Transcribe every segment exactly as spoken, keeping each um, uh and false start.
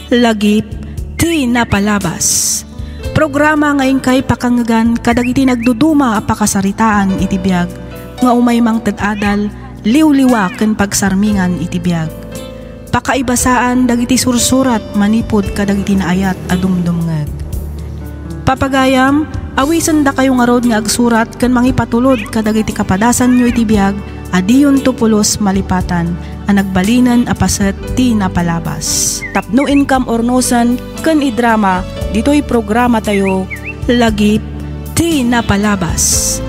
Lagip ti napalabas. Programa nga inkay pakangngegan kadagiti nagduduma a pakasaritaan iti biag nga umay mangted adal, liwliwa ken pagsarmingan iti biag. Pakaibasaan dagiti sursurat manipud kadagiti naayat a dumdumngeg. Papagayam, awisendakayo ngarud nga agsurat ken mangipatulod kadagiti kapadasanyo iti biag a diyonto pulos malipatan a nagbalinen a paset ti napalabas. Tapno inkam urnosen ken idrama ditoy programatayo, Lagip ti Napalabas.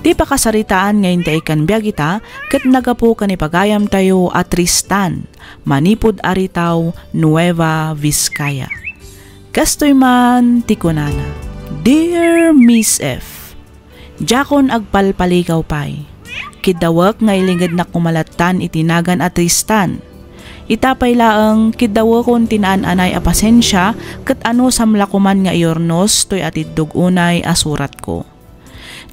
Ti pakasaritaan nga intay ikkan biag ita ket naggapu ken ni pagayamtayo a Tristan, manipud Aritao, Nueva Vizcaya. Kastoy man ti kunana, "Dear Miss F, diakon agpalpaligaw pay. Kiddawek nga ilingednak koma lattan iti nagan a Tristan. Ita pay laeng, kiddawekon ti naan-anay a pasensia ket anusam la koman nga iurnos toy atiddog unay a suratko.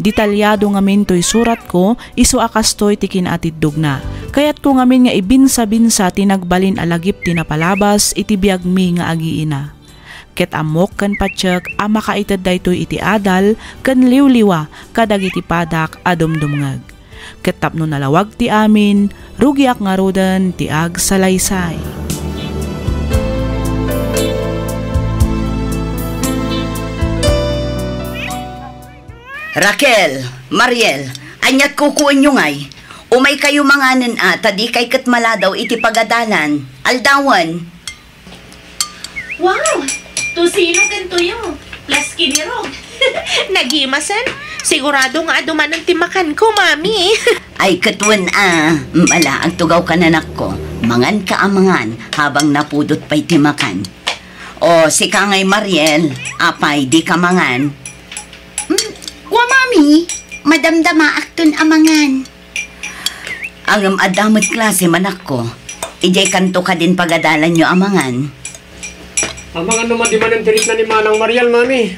Detalyado ngamin toy suratko, isu a kastoy ti kinaatiddogna. Kayatko ngamin nga ibinsa-binsa ti nagbalin a lagip ti napalabas iti biagmi nga agiina. Ket ammok ken patiek a makaited daytoy iti adal ken liwliwa kadagiti padak a dumdumngeg. Ket tapno nalawag ti amin, rugiak ngaruden ti agsalaysay." Raquel, Mariel, aniat kukuenyo ngay? Umaykayo manganen a, ta dikay ket maladaw iti pagadalan. Aldawen. Wow! Tocino ken tuyo, plus kinirog. Nagimasen? Sigurado nga adu manen ti makanko, Mami. Ay, ket wen a, mala, agtugawka, anakko. Manganka a mangan habang napudot pay ti makan. O, sika ngay, Mariel, apay, dika mangan? Hmm, kua, Mami, madamdamaakton a mangan. Ngem adda met klase, anakko. Idiay kanto kadin pagadalanyo a mangan. Amangan no madi manen ti rikna ni Manang Mariel, Mami.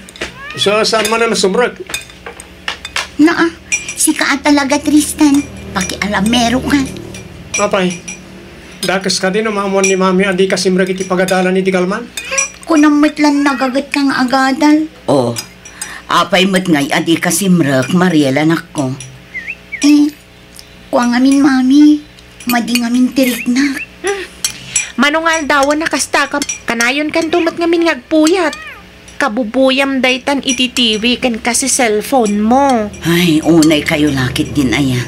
Isu a saan manen a sumrek. Naa, sika a talaga, Tristan. Pakialameroka. Apay, dakes kadi no maammuan ni Mami a dika simrek iti pagadalan idi kalman? Kunam met lan nagagetka nga agadal. O, apay met ngay a dika simrek, Mariel, anakko? Eh, kua ngamin, Mami, madi ngamin ti riknak. Hmm. Mano nga aldawen a kasta ka, kanayon kanto met ngamin nga agpuyat. Kabubuyam daytan iti T V ken kasi cellphone mo. Ay, unay kayo lakit din aya.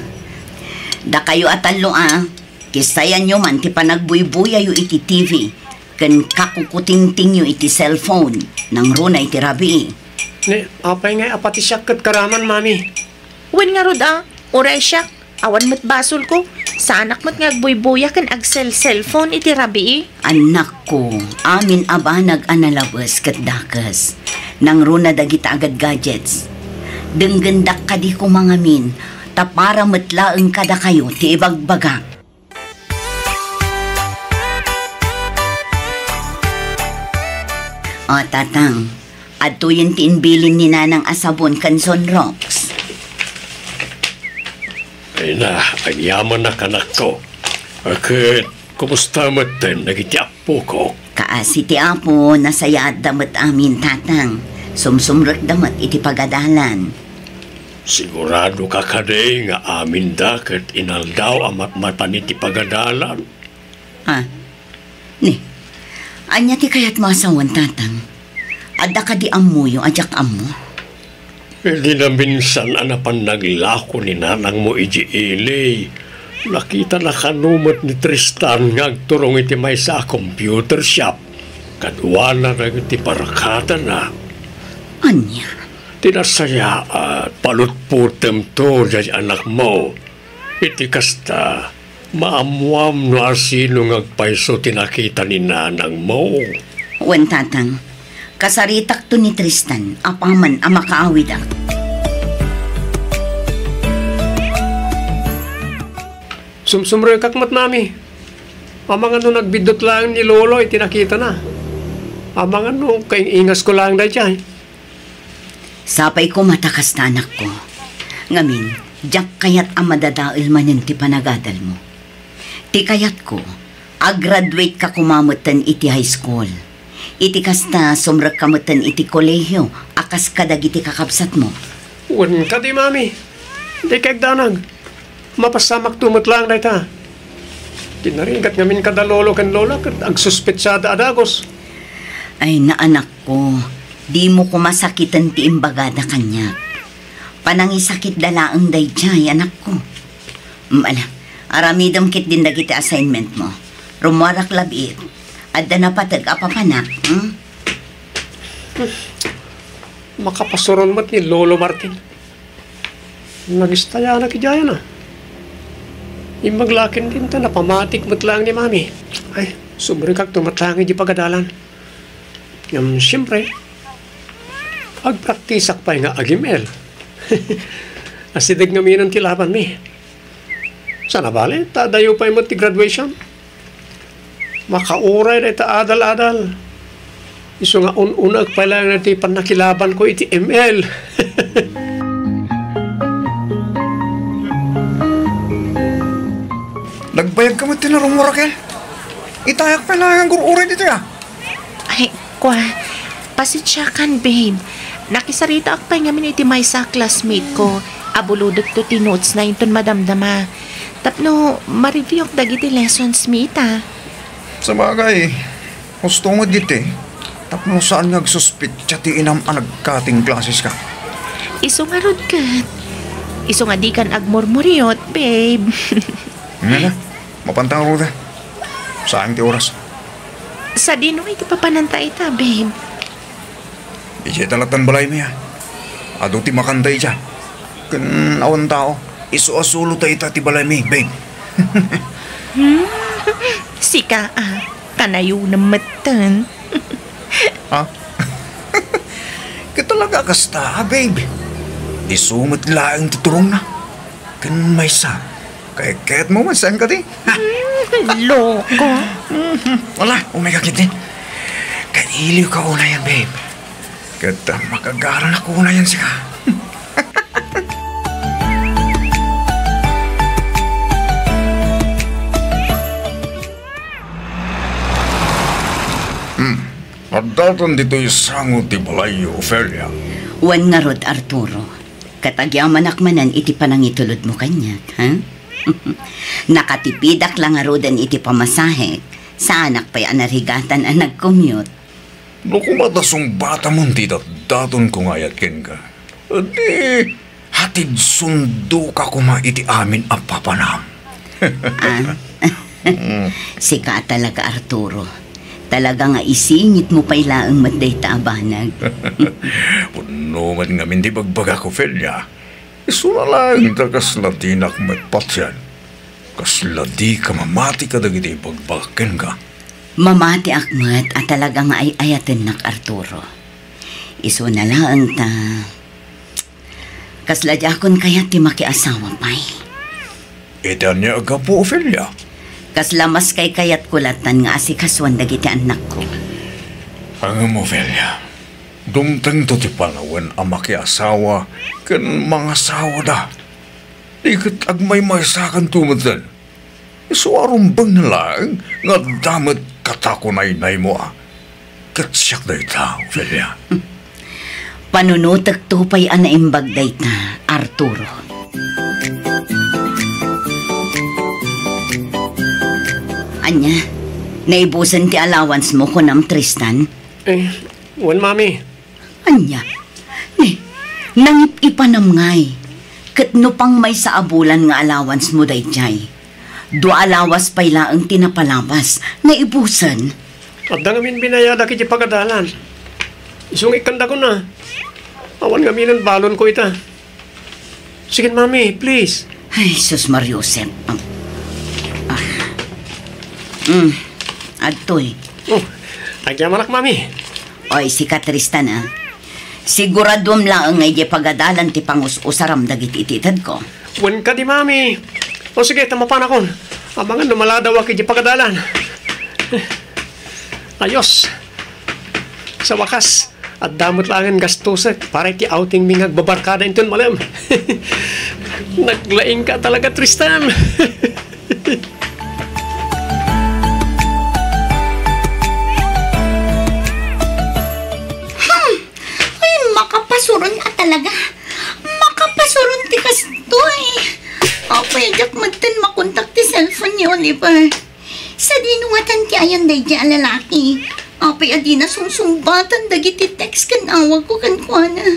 Dakayo a tallo a, kistayanyo man ti panagbuybuyayo iti T V ken kakukutingtingyo iti cellphone, nangruna iti rabii. Ni, apay ngay a pati siak ket karaman, Mami? Wen ngarud a, uray siak, awan met basolko. Saanak met nga agbuybuya ken agsel-cellphone iti rabii. Anakko, amin a banag a nalabes ket dakes. Nangruna dagita a gadgadgets. Denggendak kadi koma ngamin, ta para met laeng kadakayo ti ibagbagak. O, Tatang, adtoyen ti imbilin ni Nanang a sabon ken Sunrox. Ay na, agyamanak, anakko. Ket, kumusta metten dagiti appoko? Kaasi ti Apo, nasayaatda met amin, Tatang. Sumsumrekda met iti pagadalan. Siguradoka kadi nga aminda ket inaldaw a matmatan iti pagadalan? Ah, ni, ania ti kayatmo a sawen, Tatang? Adda kadi ammoyo a diak ammo? Idi naminsan a napan naglako ni nanangmo idiay ili, nakitana kano met ni Tristan nga agturong iti maysa a computer shop kaduana dagiti barkadana. Ania? Ti nasayaat, palutpotemto diay anakmo. Iti kasta, maammuam no asino nga agpayso ti nakita ni nanangmo. Wen, Tatang, kasaritakto ni Tristan apaman a makaawidak. Sumsumrekak met, Mami. Amangan no nagbiddut laeng ni Lolo iti nakitana. Amangan no kaing-ingasko laeng daydiay. Sapay koma ta kasta, anakko. Ngamin, diak kayat a madadael manen ti panagadalmo. Ti kayatko, a-graduate ka koma metten iti high school. Iti kasta, sumrekka metten iti kolehio a kas kadagiti kakabsatmo. Wen kadi, Mami. Dika agdanag. Mapassamakto met laeng dayta. Ti narigat ngamin kada lolo ken lola ket agsuspetsada a dagus. Ay, anakko, dimo koma sakiten ti imbagada kaniak. Panangisakitda laeng daydiay, anakko. Mm, ala, aramidem ketdin dagiti assignmentmo. Rummuarak labiit. Adda napateg a papanak, hmm? Makapasurol met ni Lolo Martin. Nagistayanak idiay a. Immag la ketdin ta napamatik met laeng ni Mami. Ay, sumrekakto met laeng idiay pagadalan. Ngem, siempre, agpraktisak pay nga agim-el. Asideg ngaminen ti labanmi. Saan a bale, ta adayo pay met ti graduation. Makauray dayta adal-adal. Isu nga un-unaek pay laeng ti pannakilabanko iti M L. Nagbayag ka met ti narumura, ken? Itayak pay laeng nga agur-uray ditoy, a. Ay, kua, pasensyakan, babe. Nakisaritaak pay ngamin iti maysa a classmate ko. Abulodekto ti notes na inton madamdama. Tapno ma-review dagiti lessons mi ita. Sabagay, husto met ditoy. Tapno saan nga agsuspetsa ti inam a nagkating classes ka. Isu ngarud ket. Isu nga dikan agmurmuriot, babe. Nga na, mapanta ngarud. Sayang ti oras. Sadino iti papananta ita, babe? Idiay ta lattan balaymi, a. Adu ti makanta idiay. Ken awan tao, isu a solo ta ita ti balaymi, babe. Hmm? Sika, a, kanayonem metten. Ha? Ket talaga kasta, a, babe. Isu met laeng ti turongna. Ken maysa, kayatmo met, saan kadi? Hmm, loko. Mhm. Wala, umay ka ketdi. Kailiwka unayen, babe. Ket, ah, makagaranak unayen sika. Hmm. Addaton ditoy sango ti balayyo, Ofelia. Wen ngarud, Arturo. Ket agyamanak manen iti panangitulodmo kaniak, ha? Nakatipidak la ngaruden iti pamasahek, saanak pay a narigatan a nag-commute. No koma ta sungbatamon ti datdatonko nga ayat kenka, di hatidsundoka koma iti amin a papanam. Ah, sika talaga, Arturo. Talaga nga isingitmo pay laeng met dayta a banag. Pudno met ngamin ti bagbagak, Ofelia. Isuna laeng ta kasla dinak met patien. Kasla dika mamati kadagiti ibagbagak kenka. Mamatiak met a talaga nga ay-ayatennak, Arturo. Isuna laeng ta kasla diakon kayat ti makiasawa pay. Iti ania a gapu, Ofelia? Kasla maskaykayatko lattan nga asikasuen dagiti annakko. Ngem, Ofelia, dumtengto ti panawen a makiasawa ken mangasawada. Di ket agmaymaysakanto metten. Isu a rumbengna laeng nga adda met katakunaynaymo a. Ket siak dayta, Ofelia. Panunotekto pay a naimbag dayta, Arturo. Ania, naibusen ti allowance mo, kunam, Tristan? Eh, wen, Mami. Ania? Ni, nangip-ipanam ngay. Ket no pangmaysa a bulan nga allowance mo daydiay, dua a lawas pay laeng ti napalabas, naibusen. Adda ngamin binayadak iti pagadalan. Isu nga ikkandakon a. Awan ngaminen balonko ita. Sige, Mami, please. Ay, sus, Mariusep. Ah. Mm, adtoy. Oh, agyamanak, Mami. Oy, sika, Tristan, a. Siguraduem laeng nga idiay pagadalan ti pangus-usaram dagiti itedko. Wen kadi, Mami. O sige, ta mapanakon. Amangan no maladawak idiay pagadalan. Ayos. Sa wakas, Adda met laengen gastusek para iti outing mi nga agbabarkada inton malem. Naglaingka talaga, Tristan. Hmm. Ay, makapasuron a talaga. Makapasuron ti kastoy. Apay, diak metten makontak ti cellphone ni Oliver. Sadino ngatan ti ayan daydiay a lalaki? Apay a dina sungsungbatan dagiti text ken awagko kenkuana.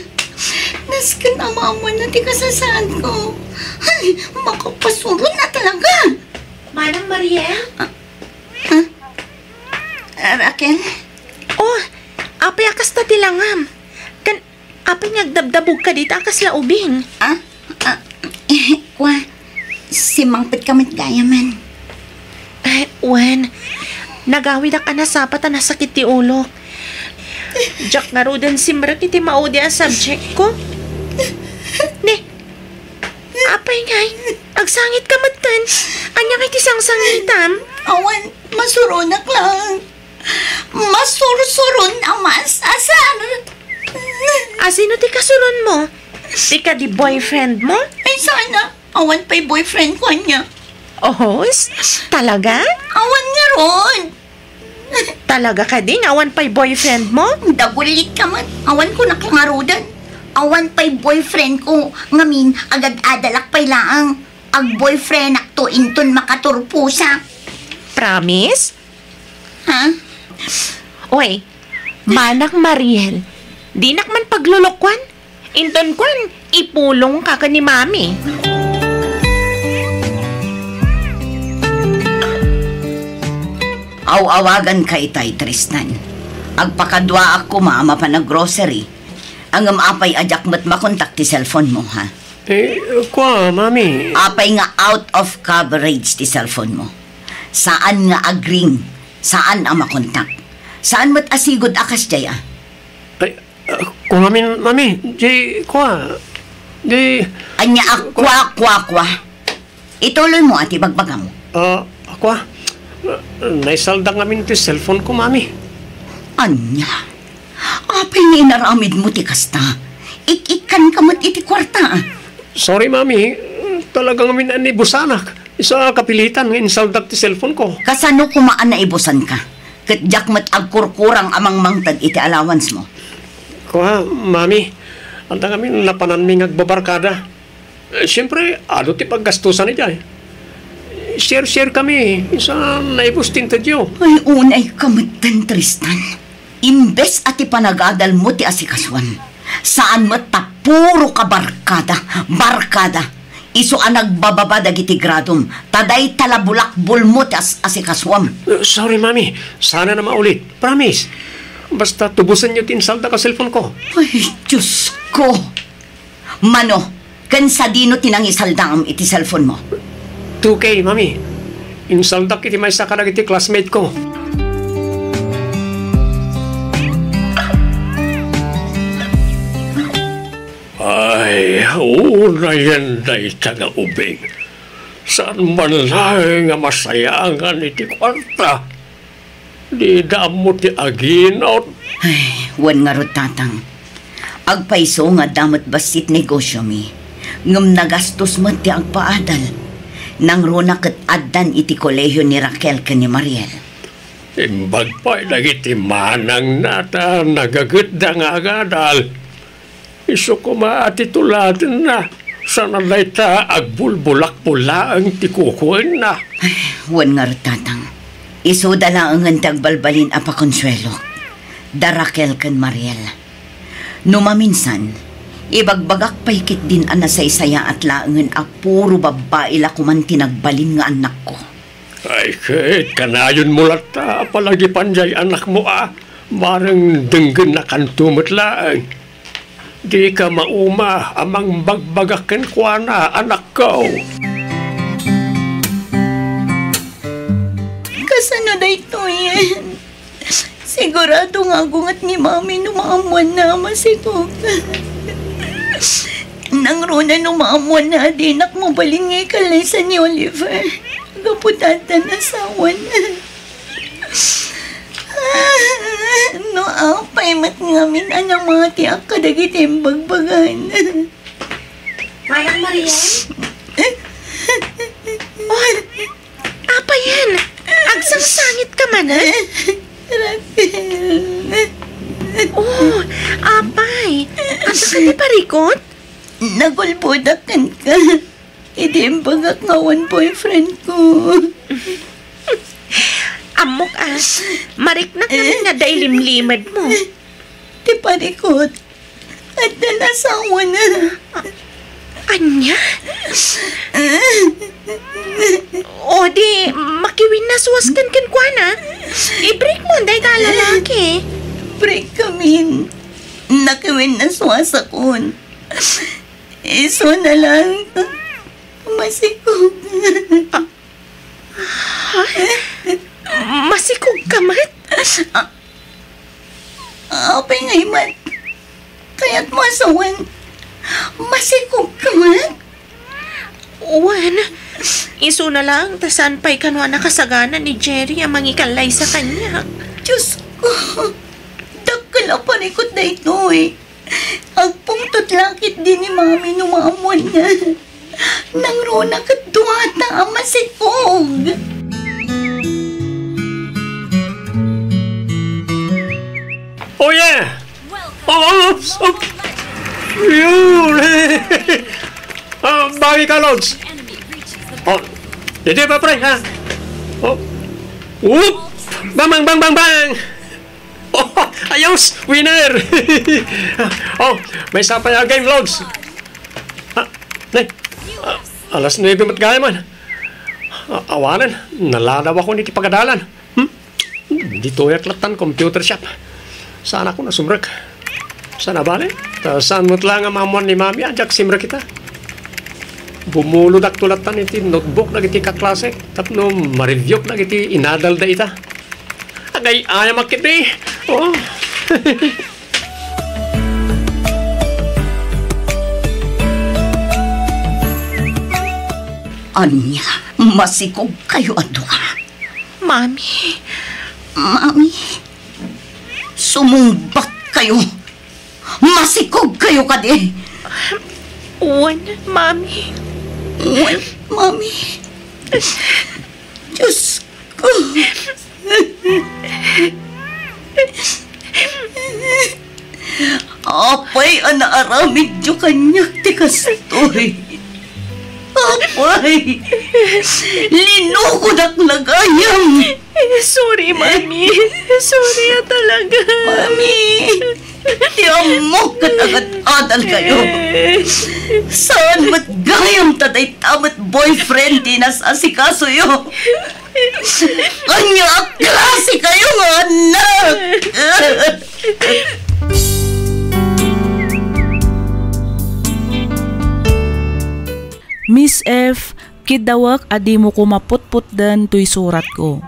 Nasken a maammoanna ti kasasaadko. Ay, makapasuron a talaga! Manang Mariel? Ah, ah? Ah, Raquel? Oh, apay a kasta ti langam? Kan, apay nga agdabdabogka dita a kasla ubing? Ah? Ah, kua, simmangpetka met gayamen. Ay, wen, nagawidak a nasapa ta nasakit ti ulok. Diak ngaruden simrek iti maudi a subject ko. Ne, apay ngay, agsangitka metten. Ania ngay ti sangsangitam? Awan, masuronak lang. Masursuron a maasar. A sino ti kasuronmo? Ti kadi boyfriendmo? Ay, sana. Awan pay boyfriendko ania. Ohos? Talaga? Awan ngarud. Talaga kadi nga awan pay boyfriendmo? Dagulitka met. Awan ko nakangaruden. Awan pay boyfriendko. Ngamin, agad-adalak pay laeng. Agboyfriendakto inton makaturposak. Promise? Ha? Oy, Manang Mariel, dinak man paglulukuan. Inton kuan, ipulongka ken ni Mami. Aw-awaganka itay, Tristan. Agpakaduaak koma a mapan a grocery. Ngem apay a diak met makontak ti cellphone mo, ha? Eh, kua, Mami. Apay nga out of coverage ti cellphone mo? Saan nga agring, saan a makontak. Saan met a sigud a kasdiay, a? Ay, ah, kua, Mami, Mami, di, kua, di. Ania a kua, kua, kua? Ituloy mo, a, ti bagbagam. Ah, kua, naisaldak ngamin ti cellphone ko, Mami. Ania? Apay nga inaramidmo ti kasta? Ik-ikkanka met iti kuarta. Sorry, Mami. Talaga ngamin a naibusanak. Isu a kapilitan nga insaldak ti cellphone ko. Kasano koma a naibusanka? Ket diak met agkurkurang a mangmangted iti allowance mo. Kua, Mami. Adda ngamin napananmi nga agbabarkada. Eh, siempre, adu ti paggastusan idiay. Share-share kami, isu a naibus ti intedyo. Ay, unayka metten, Tristan. Imbes a ti panagadalmo ti asikasuam, saan met ta puro ka barkada, barkada. Isu a nagbababa dagiti gradom, ta dayta la bulakbolmo ti as-, asikasuam. Eh, sorry, Mami. Saan a maulit. Promise. Basta tubusenyo ti insaldak a cellphone ko. Ay, Diyos ko. Mano, ken sadino ti nangisaldaam iti cellphone mo? Two K, Mami. Insaldak iti maysa kadagiti classmate ko. Ay, unayen dayta nga ubing. Saan man laeng a masayangan iti kuarta. Dida ammo ti aginot. Ay, wen ngarud, Tatang. Agpayso nga adda met bassit negosyomi, ngem nagastos met ti agpaadal. Nangruna ket addan iti kolehio ni Raquel ken ni Mariel. Imbag pay dagiti manangna ta nagagetda nga agadal. Isu koma a ti tuladenna, saan a dayta agbulbulakbol laeng ti kukuenna. Ay, wen ngarud, Tatang. Isuda laengen ti agbalbalin a pakonsuelok, da Raquel ken Mariel. No maminsan, ibagbagak pay ketdin a nasaysayaat laengen a puro babbai la koman ti nagbalin nga annakko. Ay, ket kanayonmo latta a palagipan jay anakmo a, bareng denggennakanto met laeng. Dika mauma a mangbagbaga kenkuana, anakko. Kasano daytoyen? Sigurado nga agunget ni Mami no maammoanna a masikog. Nangruna no maammoanna a dinak mabalin nga ikallaysa ni Oliver gapu ta addan asawan. No apay met ngamin a namatiak kadagiti imbagbagan. Manang Marian? Oh, apay yan? Agsangsangit ka man, ha? Raquel. Oh, apay. Asa ka ti parikot? Nagulbodak kenka. Idi imbagak nga awan boyfriend ko. Ammok a, mariknak ngamin nga adda ilimlimed mo. Ti parikot, adda asawana. Ania? O di, makiwinnaswaskan kenkuana. I-break mo dayta a lalaki. Break kamin. Nakiwinnaswasakon. Isu na lang. Masikog. Ah, ha? Masikog ka met? Ah, apay ngay met? Kayat mo asawan? Masikog ka met? Wen, isu na lang, ta saan pay kano a nakasagana ni Jerry a mangikallaysa kaniak? Diyos ko, dakkel a parikot daytoy. Agpungtot la ketdi ni Mami no maammoanna. Nangruna ket duata a masikog. Oh, yeah! Oh, oh, oh, oh. Yun! Ah, bawi ka, Lods. Oh, didi pa, pre, ha? Oh. Whoop! Bang, bang, bang, bang, bang! Oh, ayos! Winner! Oh, maysa pay a game, Lods. Ah, nay, ah, alas nuebe met gayam man. Ah, awanen, naladaw ako iti pagadalan. Hmm? Ditoyak lattan computer shop. Saan ako nasumrek? Saan a bale? Ta saan met la nga maammoan ni Mami a diak simrek ita. Bumulodakto lattan iti notebook dagiti kaklasek tapno ma-reviewk dagiti inadalda ita. Agay-ayamak iti. Oh. Ania, masikog kayo a dua. Mami. Mami, sumungbat kayo. Masikog kayo kadi. Wen, Mami. Wen, Mami. Diyos ko. Apay a naaramidyo kaniak ti kastoy? Apay, linukodak la gayam. Sorry, Mami. Sorry a talaga. Mami, ti ammok ket agad-adal kayo. Saan met gayam ta dayta met boyfriend ti nas-asikasoyo? Ania a klase kayo nga anak? Miss F, kiddawek a dimo koma putputden toy suratko.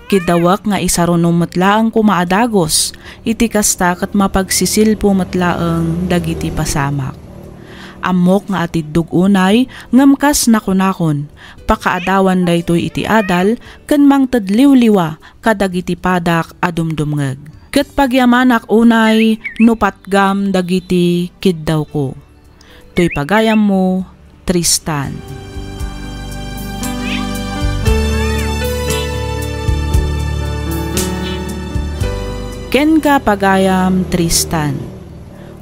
Kiddawek nga isarunom met laeng koma a dagus, iti kasta ket mapagsisilpo met laeng dagiti pasamak. Ammok nga atiddog unay, ngem kas nakunakon, pakaadawan daytoy iti adal ken mangted liwliwa kadagiti padak a dumdumngeg. Ket pagyamanak unay no patgam dagiti kiddawko. Toy pagayammo, Tristan. Kenka, pagayam, Tristan.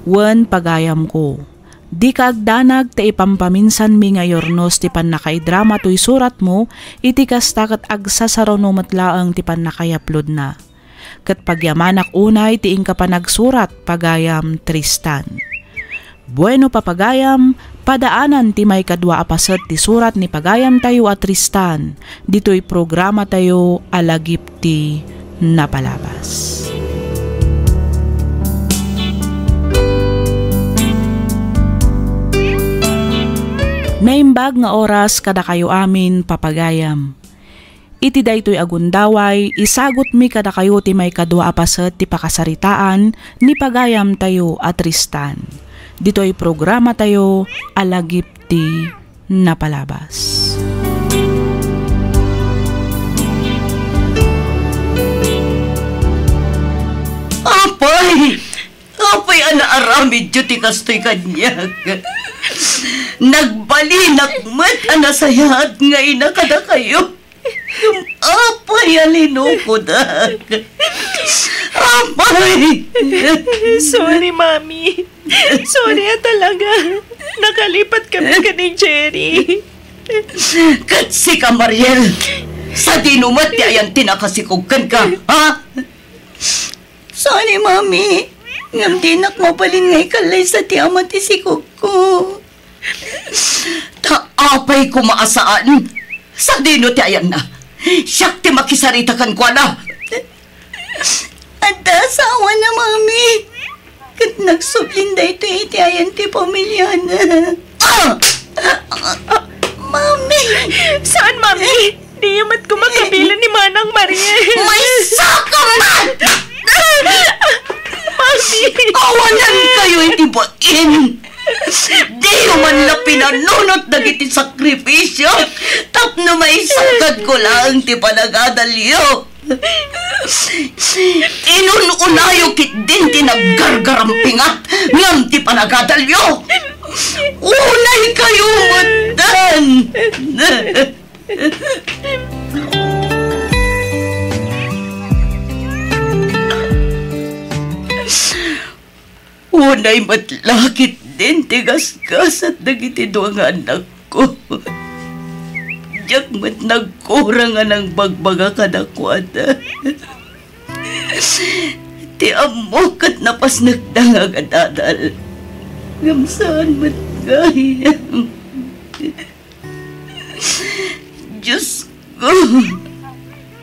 Wen, pagayamko. Dika agdanag ta ipampaminsanmi nga iurnos ti pannakaidrama toy suratmo, iti kasta ket agsasaruno met laeng ti pannakaiaplodna. Ket pagyamanak unay ti inka panagsurat, pagayam Tristan. Bueno, papagayam, padaanan ti maikadua a paset ti surat ni pagayamtayo a Tristan, ditoy programatayo a Lagip ti Napalabas. Naimbag nga oras kadakayo amin, papagayam. Iti daytoy a gundaway, isagutmi kadakayo ti maikadua a paset ti pakasaritaan ni pagayamtayo a Tristan. Ditoy programatayo a Lagip ti Napalabas. Apay a naaramidyo ti kastoy kaniak? Nagbalinak met a nasayaat nga ina kadakayo. Ngem apay a linukodak? Apay! Sorry, Mami. Sorry a talaga. Nakalipat kami ken ni Jerry. Ket sika, Mariel, sadino met ti ayan ti nakasikog kenka, ha? Sorry, Mami. Ngem dinak mabalin nga ikallaysa ti ama ti sikogko. Ta apay koma a saan? Sadino ti ayanna? Siak ti makisarita kenkuana. Adda asawana, Mami. Ket nagsublin daytoy iti ayan ti pamiliana. Ah! Mami! Saan, Mami? Diyo met koma kabilen ni Manang Mariel. Maysa ka man! Mami! Awanan kayo iti bain! Diyo man la pinanunot dagiti sakripisio tapno maisagad ko laeng ti panagadalyo. Inun-unayo ketdin ti naggargarampingat ngem ti panagadalyo. Unay kayo metten. Unay met la ketdin ti gasgasat dagiti dua nga annakko. Diak met nagkurang a nangbagbaga kadakuada. Ti ammok ket napasnekda nga agadadal. Ngem saan met gayam. Diosko,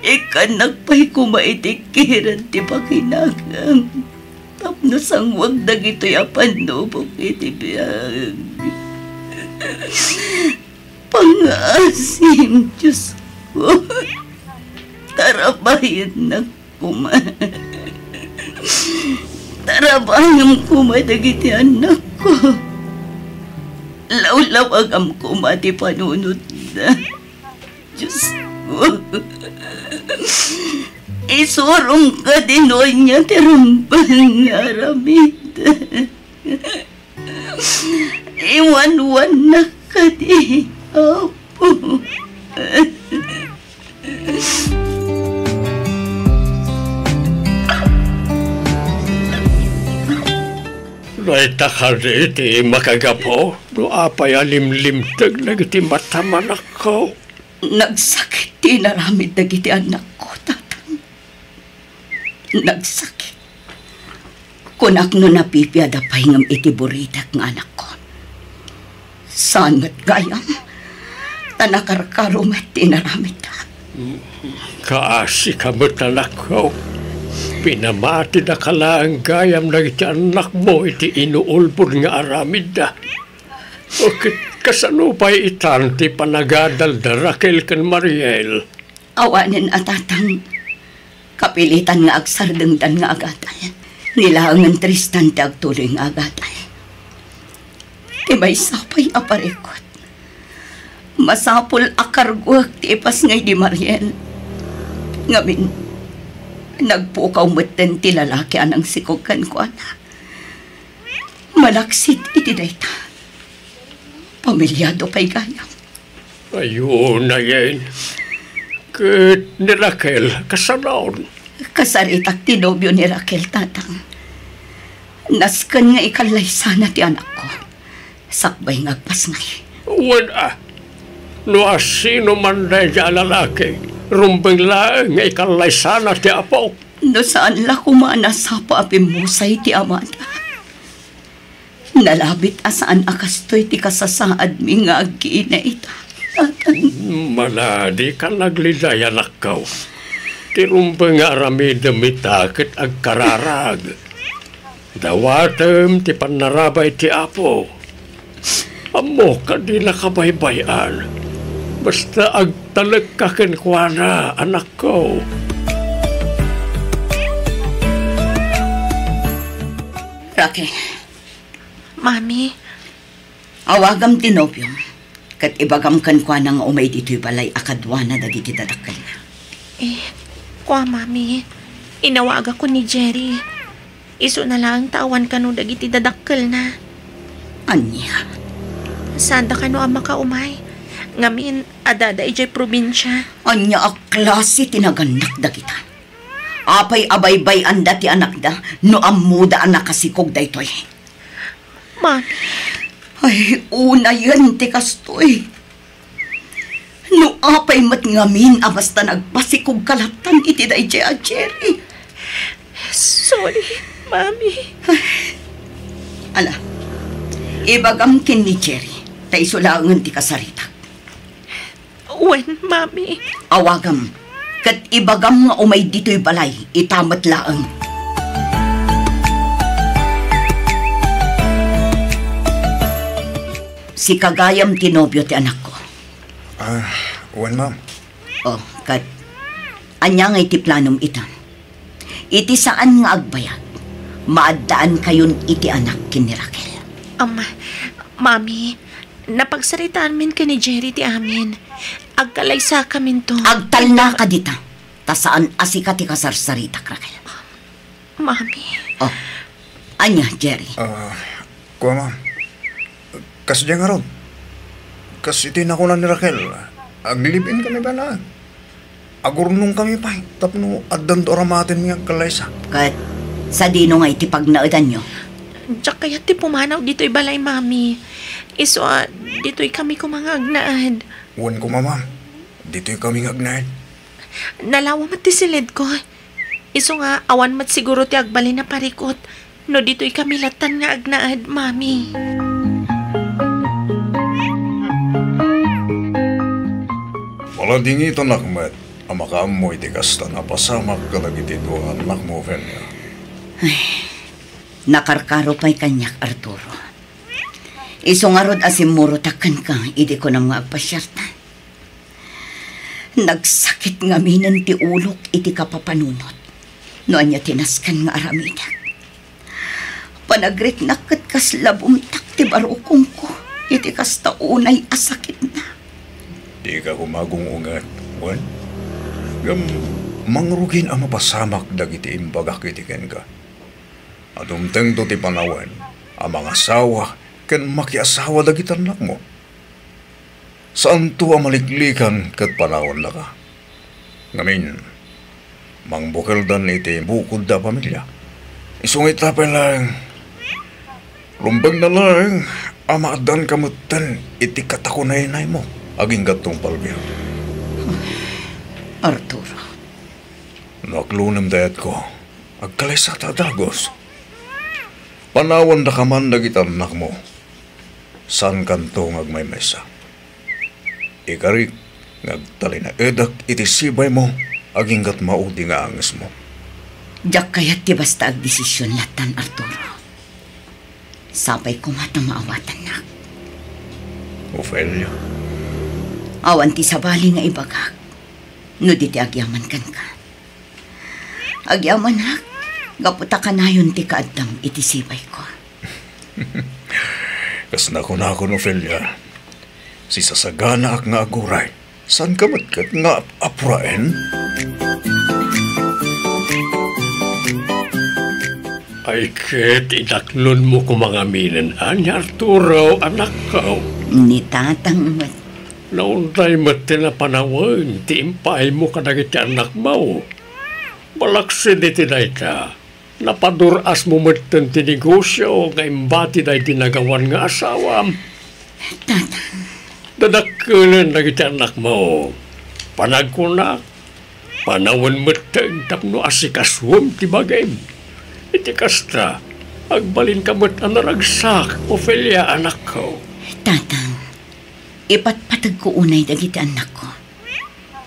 ikkannak pay koma iti kired ti pakinakam tapno sangwag dagitoy a pannubok iti biag. Pangaasim, Diosko, tarabayennak koma. Tarabayem koma dagiti annakko. Lawlawagam koma ti panunotda. Diosko, isurongka ti nuan ti rumbeng nga aramid. Iwanwannak kadi, Apo. Dayta kadi ti makagapu no apay a limlimteg dagiti mata, anakko? Nagsakit ti inaramid dagiti annakko, Tatang. Nagsakit. Kunak no napipiada pay ngem iti buritek nga anakko. Saan met gayam, ta nakarkaro met ti inaramidda. Kaasika met, anakko. Pinamatidaka laeng gayam dagiti annakmo iti inuulbod nga aramidda. O ket kasano pay itan ti panagadalda, Raquel ken Mariel? Awanen a, Tatang, kapilitan nga agsardengdan nga agadal. Ni laengen Tristan ti agtuloy nga agadal. Ti maysa pay a parikut, masapul a karguek ti ipasngay di Mariel. Ngamin, nagpukaw metten ti lalaki a nangsikog kenkuana. Malaksid iti dayta, pamilyado pay gayam. Ayo, nayen. Ket ni Raquel, kasano? Kasaritak ti nobio ni Raquel, Tatang. Nasken nga ikallaysana ti anakko sakbay nga agpasngay. Wen a, no asino man daydiay a lalaki, rumbeng laeng nga ikallaysana ti apok. No saan la koma a nasapa a pimmusay ti amada. Nalabit a saan a kastoy ti kasasaadmi nga agkiina ita, Tatang. Mana, dika nagliday, anakko. Ti rumbeng nga aramidem ita ket agkararag. Dawatem ti pannarabay ti Apo. Ammok a dinaka baybay-an. Basta agtalekka kenkuana, anakko. Raquel. Mami. Awagam ti nobiom, ket ibagam kenkuana nga umay ditoy balay a kaduana dagiti dadakkelna. Eh, kua, Mami, inawagakon ni Jerry. Isuna laeng ta awan kano dagiti dadakkelna. Ania? Saanda kano a makaumay. Ngamin, adda idiay probinsia. Ania a klase ti nagannak dagita? Apay a baybay-anda ti anakda no ammoda a nakasikog daytoy? Mami. Ay, unayen ti kastoy. No apay met ngamin a basta nagpasikogka lattan iti daydiay a Jerry. Sorry, Mami. Ala, ibagam ken ni Jerry, ta isu laengen ti kasaritak. Wen, Mami. Awagam, ket ibagam nga umay ditoy balay, ita met laeng. Sika gayam ti nobio ti anakko. Ah, wen, ma'am. Oh, ket ania nga iti planom ita? Iti saan nga agbayag, maaddaankayon iti anak ken ni Raquel. Am, Mami, napagsaritaanmin ken ni Jerry ti amin. Agkalaysakaminto. Agtalnaka dita, ta saan a sika ti kasarsaritak, Raquel. Mami. Oh, ania, Jerry? Ah, kua, ma'am. Kasdiay ngarud. Kas iti nakuna ni Raquel, ag-live-in kami pay laeng. Agurnongkami pay tapno addanto aramatenmi nga agkalaysa. Ket sadino nga iti pagnaedanyo? Diak kayat ti pumanaw ditoy balay, Mami. Isu a, ditoy kami koma nga agnaed. Wen koma, ma'am. Ditoy kami nga agnaed. Nalawa met ti siledko. Isu nga, awan met siguro ti agbalin a parikut no ditoy kami lattan nga agnaed, Mami. Paladingitanak met a makaammo iti kasta a napasamak kadagiti dua nga annakmo, Ofelia. Ay, nakarkaro pay kaniak, Arturo. Isu ngarud a simmurotak kenka idi kunam nga agpasiartan. Nagsakit ngaminen ti ulok iti kapapanunot no ania ti nasken nga aramidek. Panagriknak ket kasla bumtak ti barukongko iti kasta unay a sakitna. Dika koma agung-unget, wen? Ngem mangrugin a mapasamak dagiti imbagak iti kenka. A dumtengto ti panawen a mangasawa ken makiasawa dagiti annakmo. Saanto a maliklikan ket panawennaka. Ngamin, mangbukeldan iti bukodda a pamilia. Isu nga ita pay laeng, rumbengna laeng a maaddaanka metten iti katakunaynaymo agingga tungpalbiag. Arturo. No aklonem dayatko, agkalaysata a dagus. Panawendaka man dagiti annakmo. Saankanto nga agmaymaysa. Ikarik nga agtalinaedek iti sibaymo aginggat maudi nga angesmo. Diak kayat ti basta agdesision lattan, Arturo. Sapay koma ta maawatannak. Ofelia. Awan ti sabali nga ibagak no di ti agyaman kenka. Agyamanak, gapu ta kanayon ti kaaddam iti sibayko. Kas nakunakon, Ofelia, sisasaganaak nga aguray. Saanka met ket nga apuraen? Ay ket, idaklonmo koma ngaminen, ania, Arturo, anakko? Ni tatang met. Naunday met ti napanawen ti impaaymo kadagiti annakmo. Malaksid iti dayta, napadur-asmo metten ti negosio nga imbati daydi nagawan nga asawam. Tatang. Dadakkelen dagiti annakmo. Panagkunak, panawen metten tapno asikasuem ti bagim. Iti kasta, agbalinka met a naragsak, Ofelia, anakko. Tatang, ipatpategko unay dagiti annakko.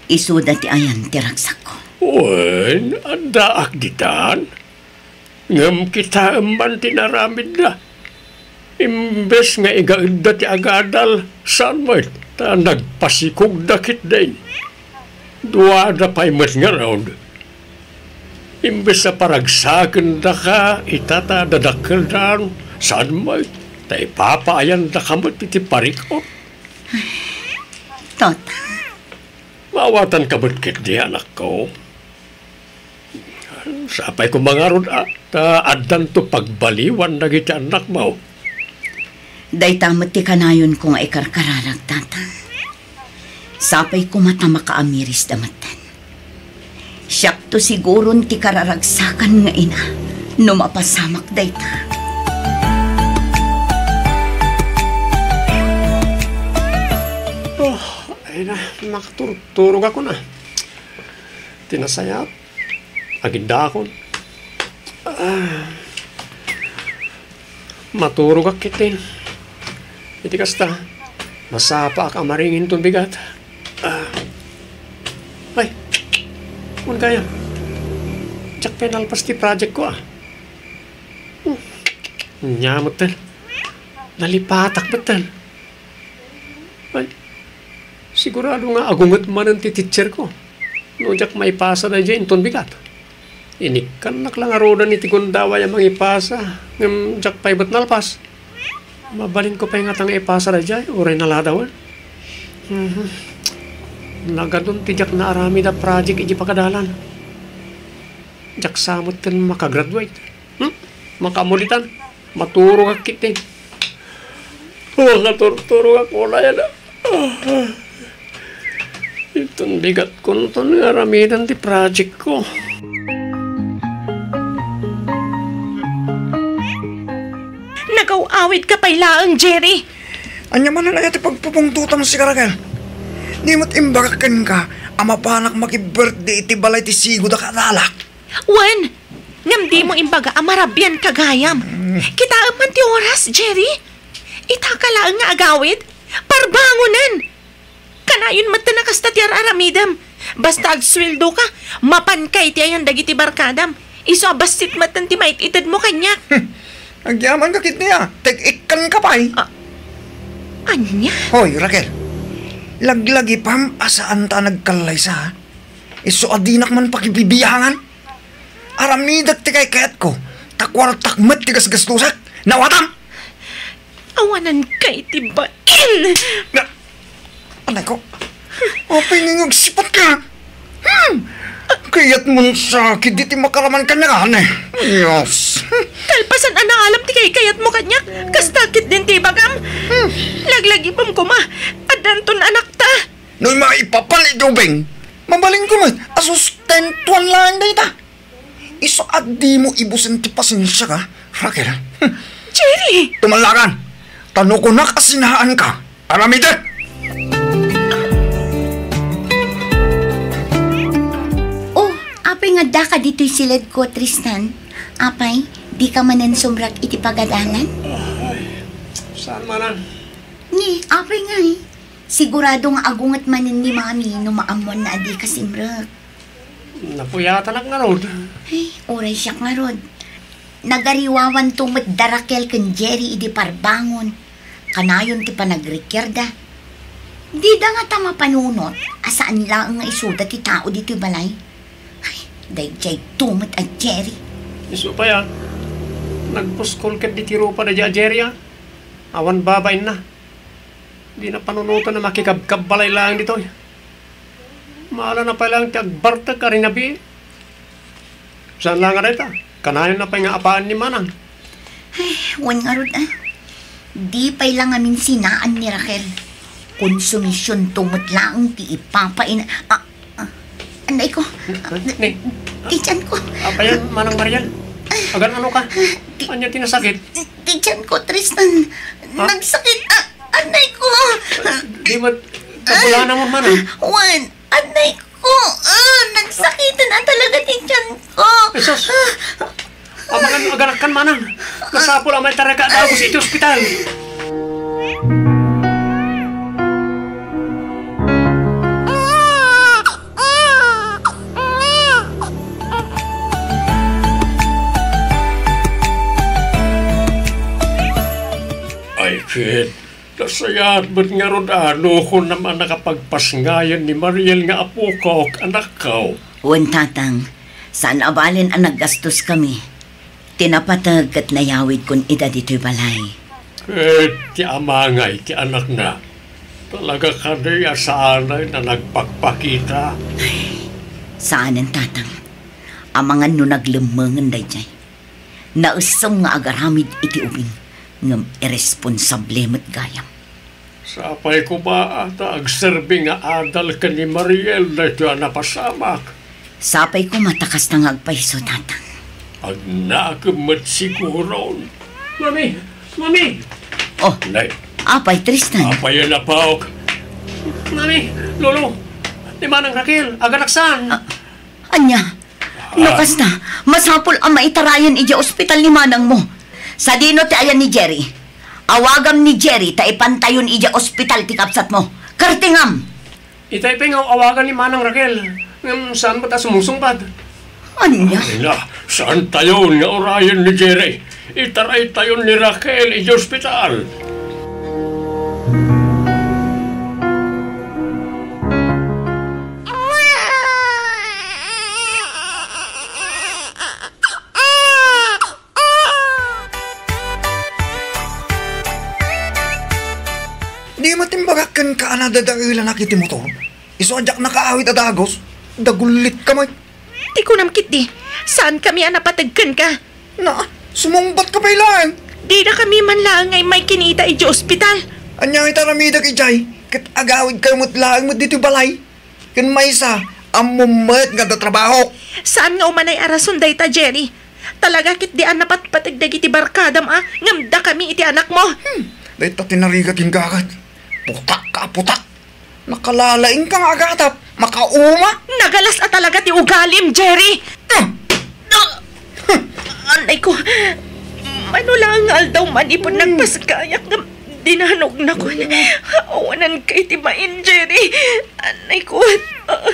Isuda ti ayan ti ragsakko. Wen, addaak ditan. Ngem kitaem man ti naramidda. Imbes nga igaedda ti agadal, saan met ta nagpasikogda ketdi. Duada pay met ngarud. Imbes a paragsakendaka ita ta dadakkeldan, saan met ta ipapaayandaka met iti parikut. Tata. Maawatanka met ketdi, anakko. Sapay koma ngarud a, ta addanto pagbaliwan dagiti annakmo. Dayta met ti kanayonko nga ikarkararag, Tatang. Sapay koma ta makaamirisda metten. Siakto siguron ti kararagsakan nga ina no mapasamak dayta. Oh, ay na, nakaturturog ako na. Ti nasayaat, agindakon. Ah. Maturogak ketdin. Iti kasta, masapaak a maring inton bigat. Ah. Ay, wen gayam. Diak pay nalpas ti project ko, ah. Hmm. Ania metten. Nalipatak metten. Ay, sigurado nga agunget manen ti teacher ko no diak maipasa daydiay inton bigat. Inikkannak la ngaruden iti gundaway a mangipasa, ngem diak pay met nalpas. Mabalinko pay ngata nga ipasa daydiay, uray naladawen. Mhm. Nagadun ti diak naaramid a project iti pagadalan. Diak sa metten makagraduate. Hmm? Makamulitan. Maturogak ketdin. Oh, naturturogak, wala yan, ah. Inton bigatkonton nga aramiden ti project ko. Nagaw-awidka pay laeng, Jerry. Ania manen aya ti pagpupungtotam, sika, Raquel? Di met imbagak kenka a mapanak makibirthday iti balay ti sigodak a dalak? Wen, ngem dimo imbaga a marabianka gayam. Mm. Kitaem man ti oras, Jerry. Itaka laeng nga agawid, parbangonen. Kanayon met a kasta ti ar-aramidem. Basta agsueldoka, mapanka iti ayan dagiti barkadam. Isu a bassit met ti mait-itedmo kaniak. Hmm. Agyamanka ketdi a, teg-ikkanka pay. Ah, ania? Hoy, Raquel. Laglagipem a saanta a nagkallaysa, ha? Isu a dinak man pakibibiangan. Aramidek ti kaykayatko, ta kuartak met ti gasgastosak. Nawatam? Awananka iti bain! Na, anay ko. Apay nga agsipatka? Hmm. Kayatmon sakit iti makaraman kaniak, ane? Yes. Kalpasan a naalam ti kaykayatmo kaniak, kasta ketdin ti ibagam. Hmm. Laglagipem koma, addanton anakta. No maipapan iti ubing, mabalinko met a sustentuan laeng dayta. Isu a dimo ibusen ti pasensiak, Raquel. Hmm. Jerry! Tumallakan, ta no kunak a sinaanka, aramidek! Oh, apay nga addaka ditoy siledko, Tristan? Apay, dika manen sumrek iti pagadalan? Ay, saan manen? Ni, apay ngay? Sigurado nga agunget manen ni Mami no maammoanna a dika simrek. Napuyatanak ngarud. Ay, uray siak ngarud. Nagariwawanto met da Raquel ken Jerry idi parbangon. Kanayon ti panagrikiarda. Dida ngata mapanunot a saan laeng nga isuda ti tao ditoy balay. Ay, daydayto met a Jerry. Isu pay a, nagpuskol ketdi ti rupa daydiay a Jerry a. Awan babainna. Dina panunoten a makikabkabbalay laeng ditoy. Maalana pay laeng ti agbartek a rinabii. Saan la nga dayta? Kanayonna pay nga apaen ni Manang. Ay, wen ngarud, ah. Di pay la ngamin sinaan ni Raquel. Konsumisionto met laeng ti ipapain. Ah, ah, anay ko. Ni, Ti tiyan ko. Apayan, Manang Mariel? Agan-ano ka? Ti, Ania ti nasakit? Ti tiyan ko, Tristan. Ha? Nagsakit. Ah, anay ko. Di met, kabulanan mo, Manang. Wen, anay ko. Ah, nagsakit na talaga ti tiyan ko. Jesus. Amangan, aganakkan, Manang. Masapul a maitarayka a dagus iti ospital. Ay, ket, nasayaat met ngarud a, no kunam a nakapagpasngayan ni Mariel nga apokok, anakko. Wen, Tatang, saan a balen a naggastoskami. Ti napateg ket nayawidkon ida ditoy balay. Ket ti ama ngay ti anakna, talaga kadi a saanay a nagpakpakita? Saanen, Tatang. Amangan no naglemmengen daydiay. Naessem nga agaramid iti ubing, ngem irresponsable met gayam. Sapay koma ta agserbi nga adal ken ni Mariel daytoy a napasamak. Sapay koma ta kasta nga agpayso, Tatang. Agnakem met siguron. Mami! Mami! Oh, Nay. Apay, Tristan? Apay a napaok. Mami! Lolo! Ni Manang Raquel, aganaksan! Ah, ania? No kasta, masapul a maitarayan idiay ospital ni manangmo. Sadino ti ayan ni Jerry? Awagam ni Jerry ta ipantayon idiay ospital ti kabsatmo. Kartingam! Itay pay nga awagan ni Manang Raquel, ngem saan met a sumusungbat? Ania? Ania, saantayon nga urayen ni Jerry. Itaraytayon ni Raquel idiay ospital. Di met imbagak kenka a nadadaelanak iti motor? Isu a diak nakaawid a dagus, dagullitka met. Ti kunam ketdi, saankami a napateg kenka. Na, sumungbatka pay laeng. Didakami man laeng nga immay kinita idiay ospital. Ania iti aramidek idiay? Ket agawidkayo met laeng met ditoy balay. Ken maysa, ammom met nga adda trabahok. Saan nga umanay a rason dayta, Jerry? Talaga ketdi a napatpateg dagiti barkadam a ngem dakami iti anakmo. Hmm, dayta ti narigat ken gagat. Putak ka, putak. Nakalalaing ka nga agatap. Makauma. Nagalas a talaga ti ugalim, Jerry. Ah! Anay ko, mano laeng nga aldaw man ipon nagpaskayak nga dinanugnakon. Awanan kay ti main, Jerry. Anay ko, ah,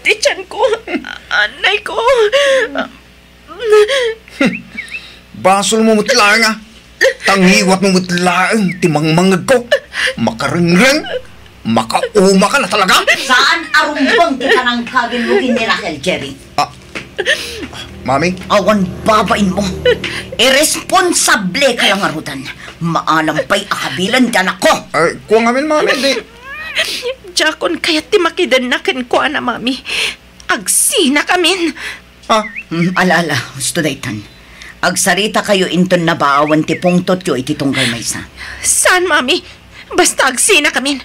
ti tiyan ko. Anay ko. Basolmo met laeng, a. Tangiwatmo met laeng ti mangmangegko. Makarengreng, makauma ka na talaga. Saan a rumbeng ti panangkagenmo ken ni Raquel, Jerry? Ah, Mami? Awan babainmo. Irresponsable ka la ngaruden. Maalam pay a kabilen ti anakko. Ay, kua ngamin, Mami, di. Diakon kayat ti makidenna kenkuana, Mami. Agsinakamin. Ah. Hmm, ala, ala, husto daytan. Agsaritakayo inton nabaawan ti pungtotyo iti tunggal maysa. Saan, Mami? Basta agsinakamin.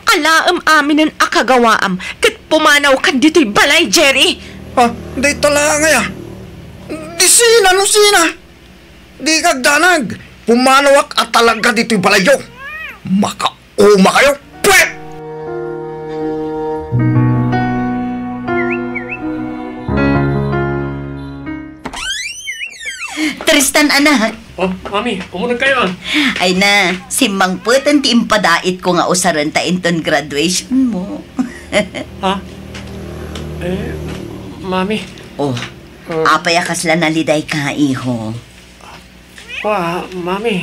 Alaem aminen a kagawaam ket pumanawkan ditoy balay, Jerry. Ah, dayta laeng aya. Di sina no sina? Dika agdanag. Pumanawak a talaga ditoy balayyo. Maka Umakayo! Pwet! Tristan, anak. Oh, Mami, umuneg kayo, ah. Ay na, simmangpeten ti impadaitko nga usaren ta inton graduation mo. Ha? Eh, Mami. Oh, Ah. Apay a kasla nalidayka, iho? Wa, Mami.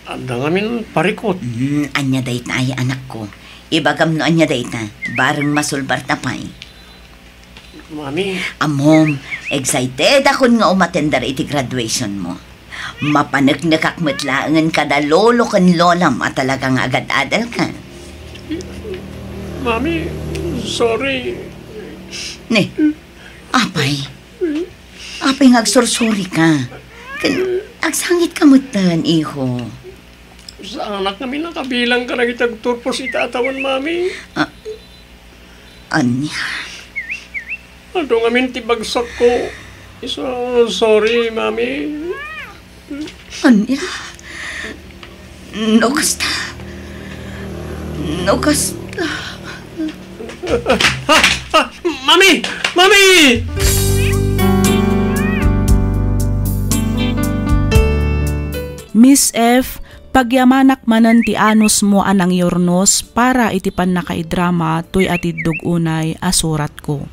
Adda ngamin parikut. Hmm, ania dayta ay, anakko? Ibagam no ania dayta, bareng masulbarta pay. Mami. Ammom, excited akon nga umatender iti graduation mo. Mapaneknekak met laengen kada lolo ken lolam a talaga nga agad-adalka. Mami, sorry. Ne, apay? Apay nga agsursuri ka? Ken agsangit ka metten, iho. Saanak ngamin a kabilang kadagiti agturpos iti atawen, Mami. Ah, ania? Adu ngamin ti bagsakko. Isu, sorry, Mami. Ania? No kasta. No kasta. Ah, ah, Mami! Mami! Miss F, pagyamanak manen ti anusmo a nangyurnos para iti pannakaidrama toy atiddog unay a suratko.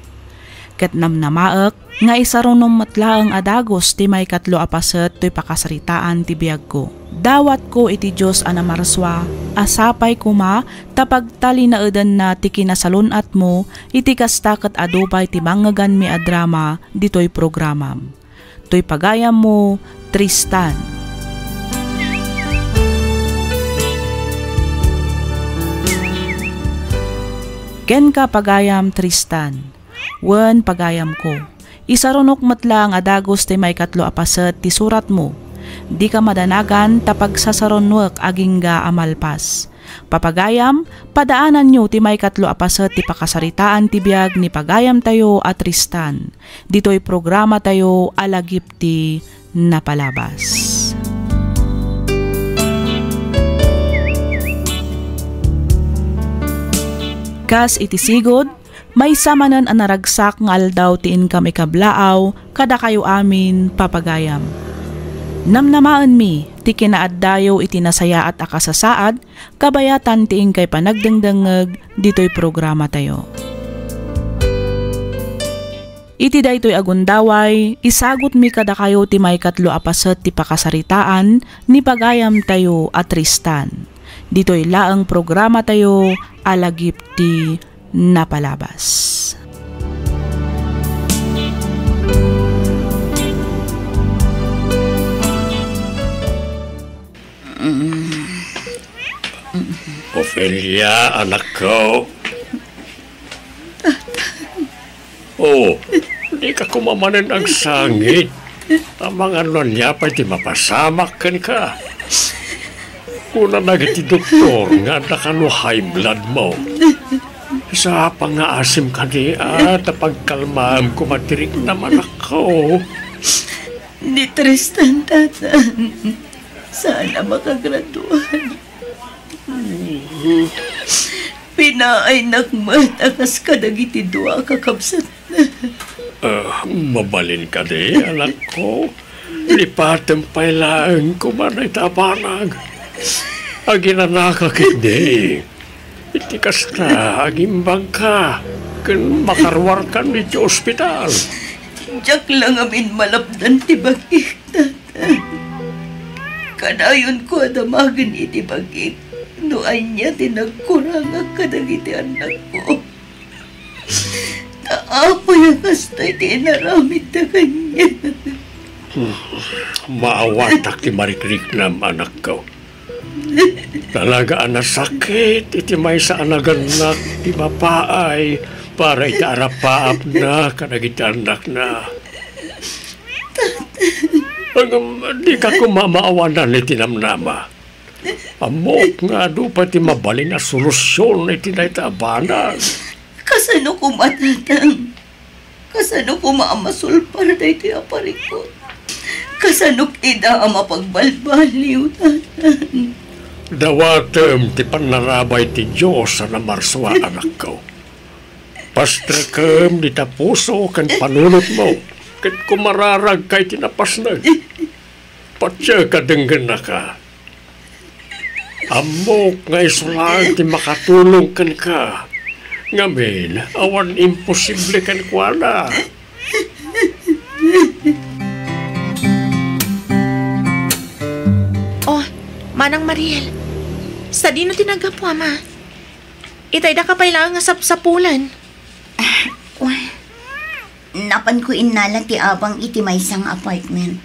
Ket namnamaek nga isarunom met laeng a dagus ti maikatlo a paset toy pakasaritaan ti biagko. Dawatko iti Dios a namarsua a sapay koma ta pagtalinaedanna ti kinasalun-atmo iti kasta ket adu pay ti mangngeganmi a drama ditoy programam. Toy pagayammo, Tristan. Kenka, pagayam Tristan. Wen, pagayamko, Isarunok met laeng a dagus ti maikatlo a paset ti suratmo. Dika madanagan ta pagsasarunuek agingga a malpas. Papagayam, padaananyo ti maikatlo a paset ti pakasaritaan ti biag ni pagayamtayo a Tristan. Ditoy programatayo a Lagip ti Napalabas. Kas iti sigud, maysa manen a naragsak nga aldaw ti inkam ikablaaw kadakayo amin, papagayam. Namnamaenmi ti kinaaddayo iti nasayaat a kasasaad kabayatan ti inkay panagdengdengngeg ditoy programatayo. Iti daytoy a gundaway, isagutmi kadakayo ti maikatlo a paset ti pakasaritaan ni pagayamtayo a Tristan. Ditoy laeng programatayo a Lagip ti Napalabas. Ofelia, anakko. Oh, dika koma manen agsangit. Amangan no ania pay ti mapasamak kenka. Kuna dagiti doktor nga adda kano high blood mo. Sapay nga asim kadi, a, ta pagkalmaem koma ti riknam, anakko. Ni Tristan, tata. Saan a makagraduar. Pinaaynak met a kas kadagiti dua a kakabsatna. Ah, mabalin kadi, anakko. Lipatem pay laeng koma dayta a banag. Aginanaka ketdi. Iti kasta, agimbagka ken makaruarkan iti ospital. Diak la ngamin malapdan ti bagik, tata. Kadayonko a damagen iti bagik no ania ti nagkurangak kadagiti annakko. Ta apay a kastoy ti inaramidda kaniak? Hmm, maawatak ti marikriknam, anakko. Talaga a nasakit iti maysa a nagannak ti babai para iti arapaapna kadagiti annakna. Ngem dika koma maawanan iti namnama. Ammok nga adu pay ti mabalin a solusion iti dayta a banag. Kasano koma, tatang? Kasano koma a masulpar daytoy a parikut? Kasano ida a mapagbalbaliw, tatang? Dawatem ti pannarabay ti Dios a namarsua, anakko. Pastrekem dita puso ken panunotmo, ket kumararagka iti napasneg. Patiek a denggennaka. Ammok nga isu laeng ti makatulong kenka. Ngamin, awan imposible kenkuana. Oh, Manang Mariel, sadino ti naggapu, Ama? Itay daka pay laeng nga sapsapulan. Ah, wa-, napanko innala ti abang iti maysa nga apartment.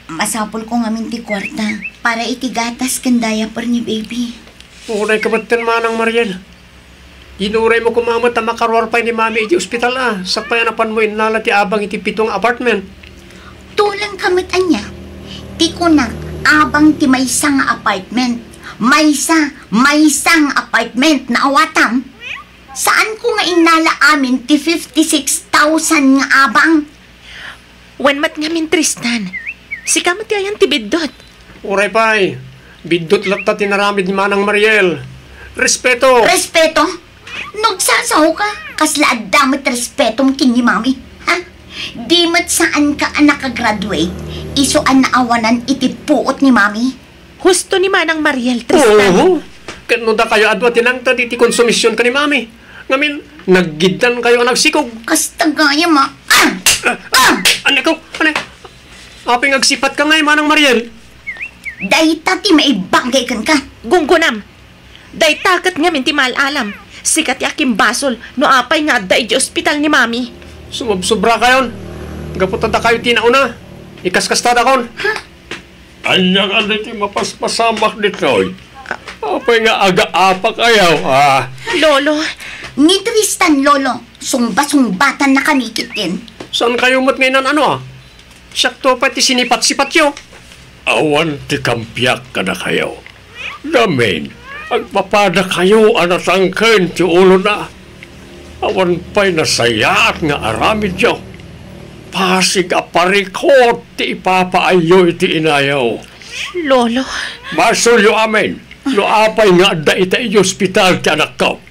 Masapulko ngamin ti kuarta para iti gatas ken diaper ni baby. Unay ka metten, Manang Mariel. Inuraymo koma met a makaruar pay ni Mami iti ospital a, sakbay a napanmo innala ti abang iti pito nga apartment. Tuleng ka met ania? Ti kunak, abang ti maysa nga apartment. Maysa, maysa nga apartment, naawatam? Saanko nga innala amin ti fifty-six thousand nga abang? Wen met ngamin, Tristan. Sika met ti ayan ti biddut. Uray pay, biddut latta ti naramid ni Manang Mariel. Respeto! Respeto? Nagsasaoka, kasla adda met respetom ken ni Mami, ha? Di met saanka a nakagraduate, isu a naawanan iti puot ni Mami. Husto ni Manang Mariel, Tristan. Oo. Ket no dakayo adu a tinangted iti konsumision ken ni Mami, ngamin, naggiddankayo a nagsikog. Kasta gayam a. Ah! Ah! Ah! Aneko? Ane? Apay nga agsipatka ngay, Manang Mariel? Dayta ti maibagay kenka. Gunggonam. Dayta ket ngamin ti maal-alam. Sika ti akimbasol no apay nga adda idiay ospital ni Mami. Sumobsobrakayon. Gapu ta dakayo ti nauna. Ikaskastadakon. Ha? Ania kadi ti mapaspasamak ditoy? Apay nga agaapakayo, a? Lolo. Ni Tristan, Lolo, sungba-sungbatannakami ketdin. Saankayo met nga inan-ano, a? Siakto pay ti sinipat-sipatyo. Awan ti kampiak kadakayo. Ngamin, agpapadakayo a natangken ti ulona. Awan pay nasayaat nga aramidyo. Pasig a parikut ti ipapaayyo iti inayo. Lolo. Basolyo amin no apay nga adda ita iti ospital ti anakko.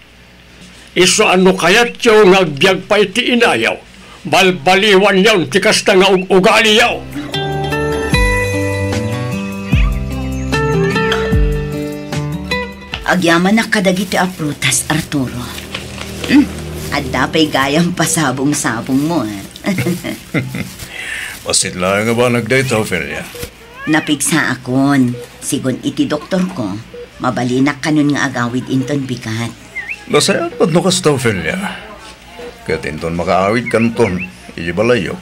Isu a no kayatyo nga agbiag pay ti inayo, balbaliwanyon ti kasta nga ug-ugaliyo. Agyamanak kadagiti a prutas, Arturo. Hmm, adda pay gayam pasabong-sabongmo, a. Bassit laeng a banag dayta, Ofelia. Napigsaakon. Sigun iti doktorko, mabalinak kanon nga agawid inton bigat. Nasayaat met no kasta, Ofelia. Ket inton makaawid kanton iti balayyo,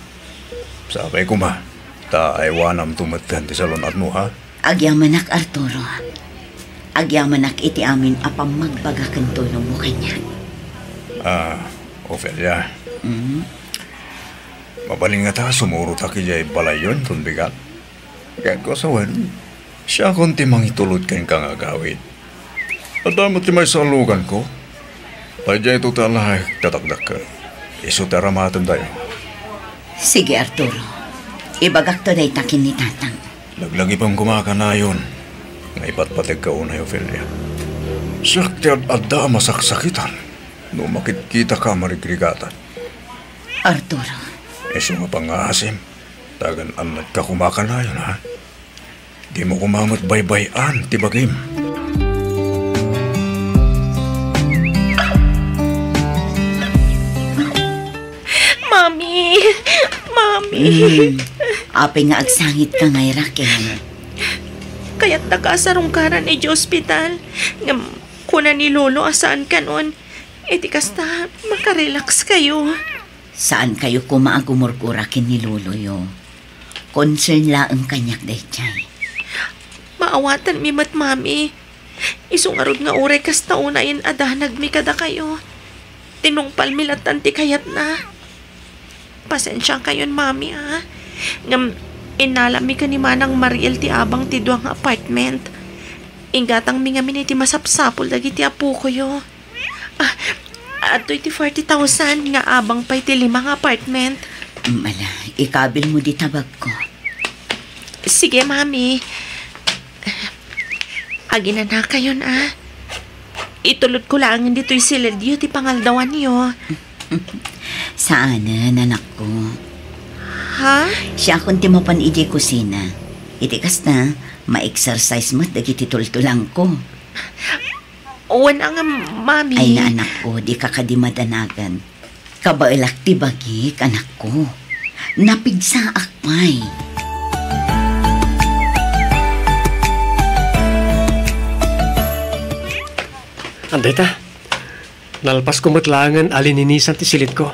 sapay koma ta aywanamto metten ti salun-atmo, a? Agyamanak, Arturo. Agyamanak iti amin a pammagbaga ken tulongmo kaniak. A, Ofelia. Mm? Mabalin ngata a sumurotak idiay balayyo inton bigat? Ket kusawen, siakon ti mangitulod kenka nga agawid. Adda met ti maysa a luganko. Pay daytoy ti alaek ti dakdakkel. Isu ti aramatendayo. Sige, Arturo. Ibagakto dayta ken ni Tatang. Laglagipen koma kanayon nga ipatpategka unay, Ofelia. Siak ti ad-adda a masaksakitan no makitkitaka a marigrigatan. Arturo. Isu nga pangngaasim, ta agan-annatka koma kanayon, a? Dimo koma met baybay-an ti bagim. Mami! Mami! Mm. Apay nga agsangitka ngay, Raquel? Kayatdaka a sarungkaran idiay ospital. Ngem kuna ni Lolo a saan kanon. Iti kasta, makarelax kayo. Saan kayo koma a gumurgura ken ni Loloyo. Concern laeng kaniak daydiay. Maawatanmi met, Mami. Isu ngarud nga uray kasta unayen a danagmi kadakayo. Tinungpalmi lattan ti kayatna. Pasensiakayon, Mami, a. Ngem, innalammi ken ni Manang Mariel ti abang ti dua nga apartment. Inggatangmi ngamin iti masapsapul dagiti apokoyo. A, adtoy ti forty thousand nga abang pay ti lima nga apartment. Mm, ala, ikabilmo dita bagko. Sige, Mami. Aginanakayon, a. Itulodko laengen ditoy silidyo ti pangaldawanyo. Saanen, anakko. Ha? Siakon ti mapan idiay kusina. Iti kasta, ma-exercise met dagiti tultulangko. Wen a nga, Mami. Ay na, anakko, dika kadi madanagan. Kabaelak ti bagik, anakko. Napigsaak pay. Adda ita, nalpasko met laengen a lininisan ti silidko.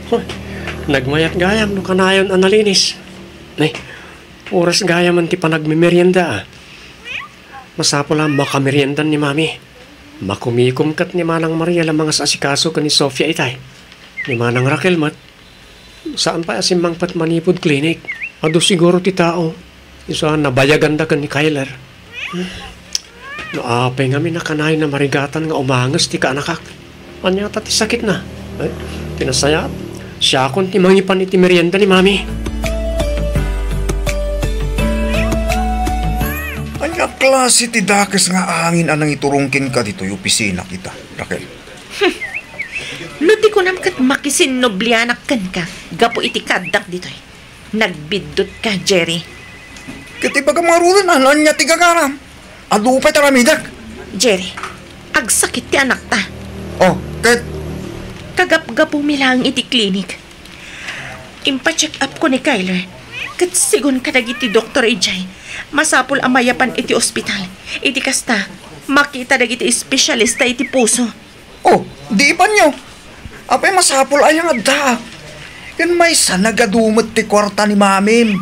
Hoy, nagmayat gayam no kanayon a nalinis. Nay, oras gayam ti panagmemerienda, a. Masapul a makameriendan ni Mami. Makumikom ket ni Manang Mariel a mangasasikaso ken ni Sofia itay. Ni Manang Raquel met, saan pay a simmangpet manipud klinik. Adu siguro ti tao. Isu a nabayaganda ken ni Kyler. No apay ngamin a kanayon a marigatan nga umanges ti kaanakak. Ania ta ti sakitna? Ay, ti nasayaat, siakon ti mangipan iti merienda ni Mami. Ania klase ti dakes nga angin a nangiturong kenka ditoy opisina kita, Raquel? No ti kunam ket makisinnublianak kenka gapu iti kaaddak ditoy. Nagbiddutka, Jerry. Ket ibagam ngaruden, a, no ania ti gagaram? Adu pay ti aramidek. Jerry, agsakit ti anakta. Oh, ket? Kagapgapumi laeng iti klinik. Impa-check up ko ni Kyler. Ket sigun kadagiti doktor idiay, masapul a mayapan iti ospital. Iti kasta, makita dagiti espesyalista iti puso. Oh, di ipanyo. Apay masapul aya nga adda? Ken maysa nagadu met ti kuarta ni Mamim.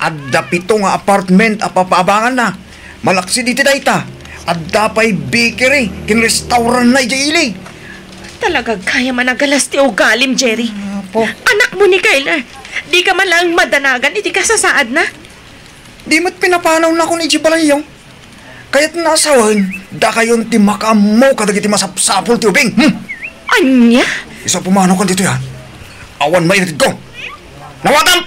Adda pito nga apartment a papaabanganna. Malaksid iti dayta, adda pay bakery ken restaurantna idiay ili. Talaga gayam a nagalas ti ugalim, Jerry. Ah, Po. Anakmo ni Kyler, dika man laeng madanagan iti kasasaadna? Di met pinapanawna kun idiay balayyo. Kayatna a sawen, dakayon ti makaammo kadagiti masapsapul ti ubing. Hmm? Ania? Isu a pumanaw kan ditoy, ha? Awan maitedko. Nawatam!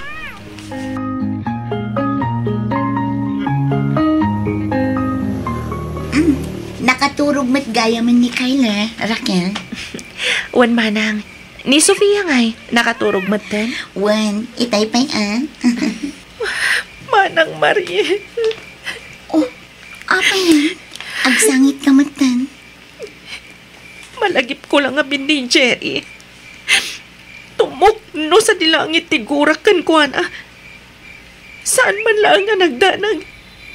Mm, nakaturog met gayamen ni Kyler, Raquel. Wen manang, ni Sofia ngay, nakaturog metten? Wen, itay pay a. Manang Mariel. Oh, apay? Agsangitka metten. Malagipko la ngamin ni Jerry. Tumukno sadi langit ti gurak kenkuana. Saan man laeng a nagdanag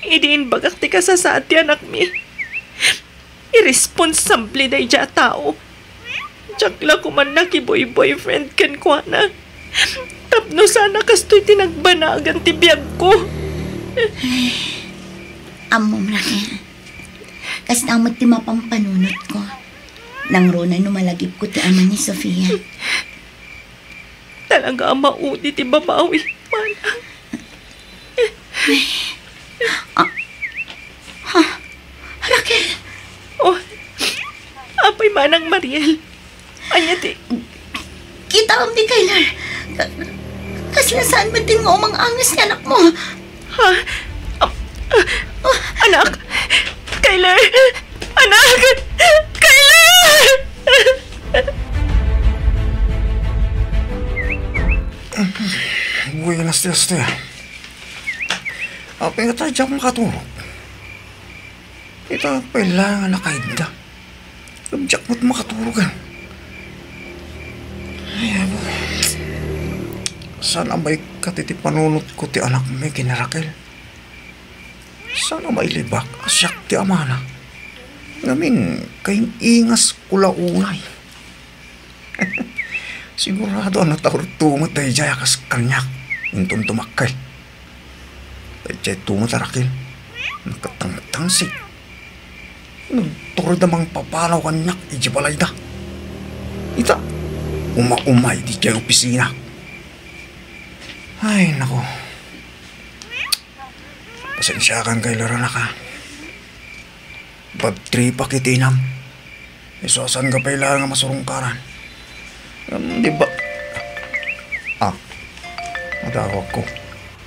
idi imbagak ti kasasaad ti anakmi. Irresponsable daydiay a tao. Diak la koma nakiboy-boyfriend kenkuana. Tapno saan a kastoy ti nagbanagan ti biagko. Ammom, Raquel. Kasta met ti mapampanunotko. Nangruna no malagipko ti ama ni Sofia. Talaga a maudi ti babawi, manang. Ah, ha? Raquel? Oh, apay manang Mariel? Ania ti Kitaem ni Kyler. Ka-, kasla saan met ti nga umang-anges ti anakmo. Ha? Ah, ah, anak! Kyler! Anak! Kyler! Buenas dias, te. Apay nga ta diak makaturog? Ita pay laeng a nakaidda. Ngem diak met makaturog, a. Ay, abo. Saan a maikkat iti panunotko ti anakmi ken ni Raquel? Saan a mailibak a siak ti amana? Ngamin, kaing-ingasko la unay. Sigurado a nataurto met daydiay a kas kaniak inton dumakkel. Daydiay to met a Raquel, nakatangtangsit. Nagturod a mangpapanaw kaniak idiay balayda. Ita, uma-umay idiay opisina. Ay, nako. Pasensiakan, Kyler, anak, a. Bad tripak iti inam. Isu a saan ka pay laeng a masurungkaran. Ngem di ba, ah, madawagko.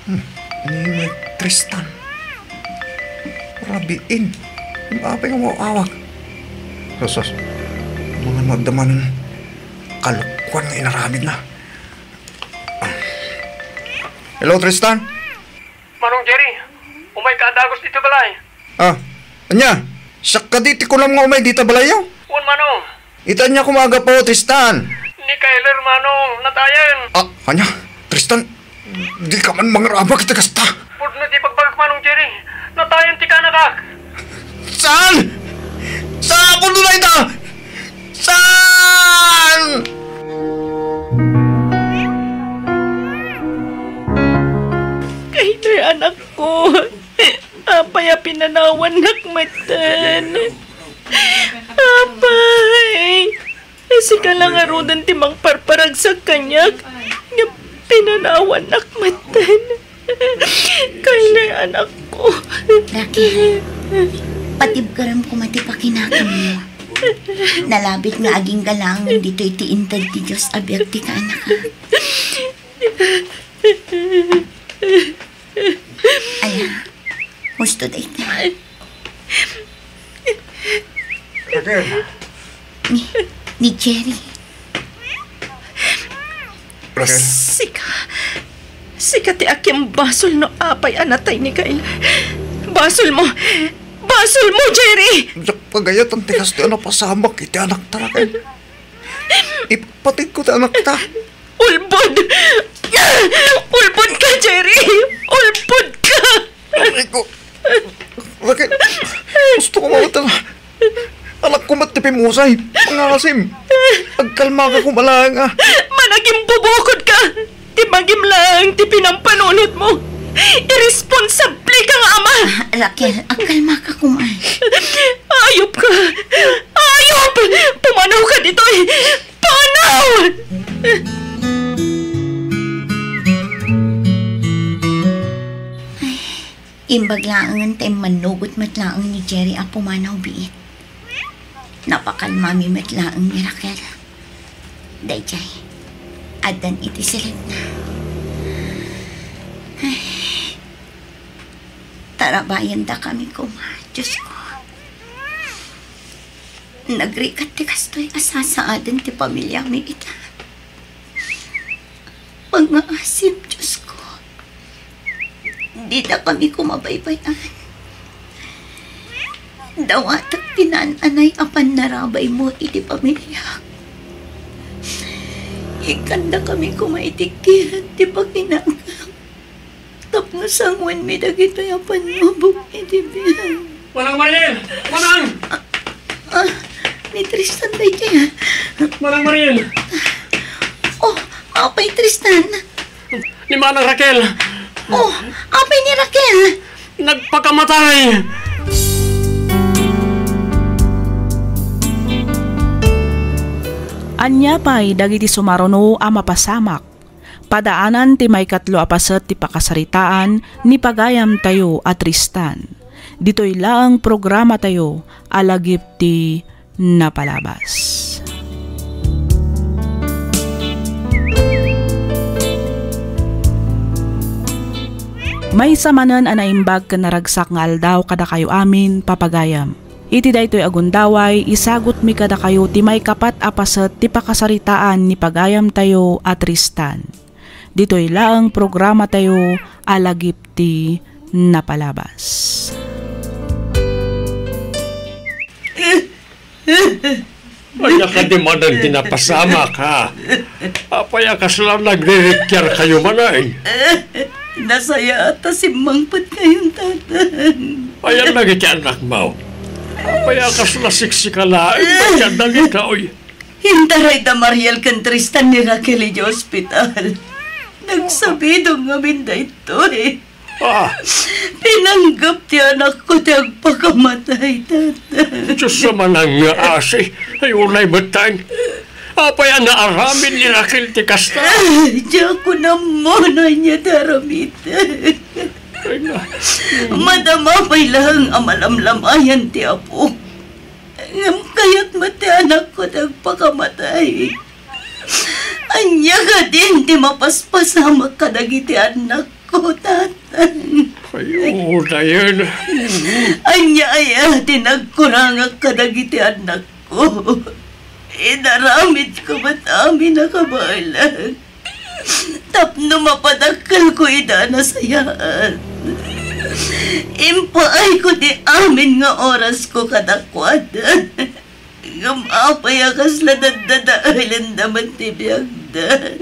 Hmm, ni Tristan. Rabiin. Apay nga maawag? Sus, sus. Mga madamanen kalokuan nga inaramidna. Hello, Tristan? Manong Jerry, umayka a dagus dita balay. Ah, ania? Siak kadi ti kunam nga umay dita balayyo? Wen, Manong. Ita ania koma a gapu, Tristan? Ni Kyler, Manong, natayen. Ah, ania? Tristan, dika man mangrabak iti kasta. Pudno ti ibagbagak, Manong Jerry. Natayen ti kaanakak. Saan? Saan a pudno dayta? Saan? Kyler, anakko. Apay a pinanawannak metten? Apay. Sika la ngaruden ti mangparparagsak kaniak, ngem pinanawannak metten. Kyler, anakko. Raquel, patibkerem koma ti pakinakammo. Nalabit nga agingga laeng ditoy ti inted ti Dios a biag ti kaanakak. Ala, husto dayta. Raquel. Ni, ni Jerry. Raquel. Sika, sika ti akimbasol no apay a natay ni Kyler. Basolmo! Basolmo, Jerry! Diak pagayatan ti kastoy a napasamak iti anakta, Raquel. Ipatidko ti anakta. Ulbod! Ulbodka, Jerry! Ulbodka! Aray ko. Raquel, gusto ko mawatan. Anak ko met ti pimusay. Pangasim. Agkalmaka koma laeng, a. Managimbubukodka! Ti magim laeng ti pinampanunotmo. Irresponsableka nga ama! Ah, Raquel, agkalmaka koma. Ayupka! Ayup! Pumanawka ditoy! Pumanawka! Imbag laengen ta immannugot met laeng ni Jerry a pumanaw biit. Napakalmami met laeng ni Raquel. Daydiay, addan iti siledna. Ay, tarabayendakami koma, Diosko. Nagrigat ti kastoy a sasaaden ti pamiliami ita. Pangngaasim, Diosko. Didakami koma baybay-an. Dawatek ti naan-anay a pannarabaymo iti pamiliak. Ikkandakami koma iti kired ti pakinakam tapno sanguenmi dagitoy a pannubog iti biag. Manang Mariel! Manang! Ah, ni Tristan daydiay, ah. Manang Mariel! Oh, apay Tristan? Ni Manang Raquel! Oh, apay ni Raquel? Nagpakamatay! Ania pay dagiti sumaruno a mapasamak? Padaanan ti maikatlo a paset ti pakasaritaan ni pagayamtayo a Tristan. Ditoy laeng programatayo a lagip ti napalabas. Maysa manen a naimbag ken naragsak nga aldaw kadakayo amin, papagayam. Iti daytoy a gundaway, isagutmi kadakayo ti maikapat a paset ti pakasaritaan ni pagayamtayo a Tristan. Ditoy laeng programatayo a lagip ti napalabas. Ania kadi manen ti napasamak, ha? Apay a kasla nagririkiarkayo manen? Nasayaat ta simmangpetkayon, Tatang. Ayan dagiti annakmo? Apay a kasla siksika laeng ti adda ditoy? Intaray da Mariel ken Tristan ni Raquel idiay ospital. Nagsabidong ngamin daytoy. Ah. Pinanggep ti anakko ti agpakamatay, Tatang. Diyos a manang nga asi, ay unay metten. Apay a naaramid ni Raquel ti kasta? Ay, diak ammo no ania ti aramiden. Ay na. Madama pay laeng a malamlamayan ti apo. Ngem kayat met ti anakko ti agpakamatay. Ania kadin ti mapaspasamak kadagiti annakko, Tatang? Ay, unayen. Ania aya ti nagkurangak kadagiti annakko? Inaramidko met amin a kabaelak tapno mapadakkelko ida a nasayaat. Impaayko ti amin nga orasko kadakuada. Ngem apay a kasla daddadaelenda met ti biagda?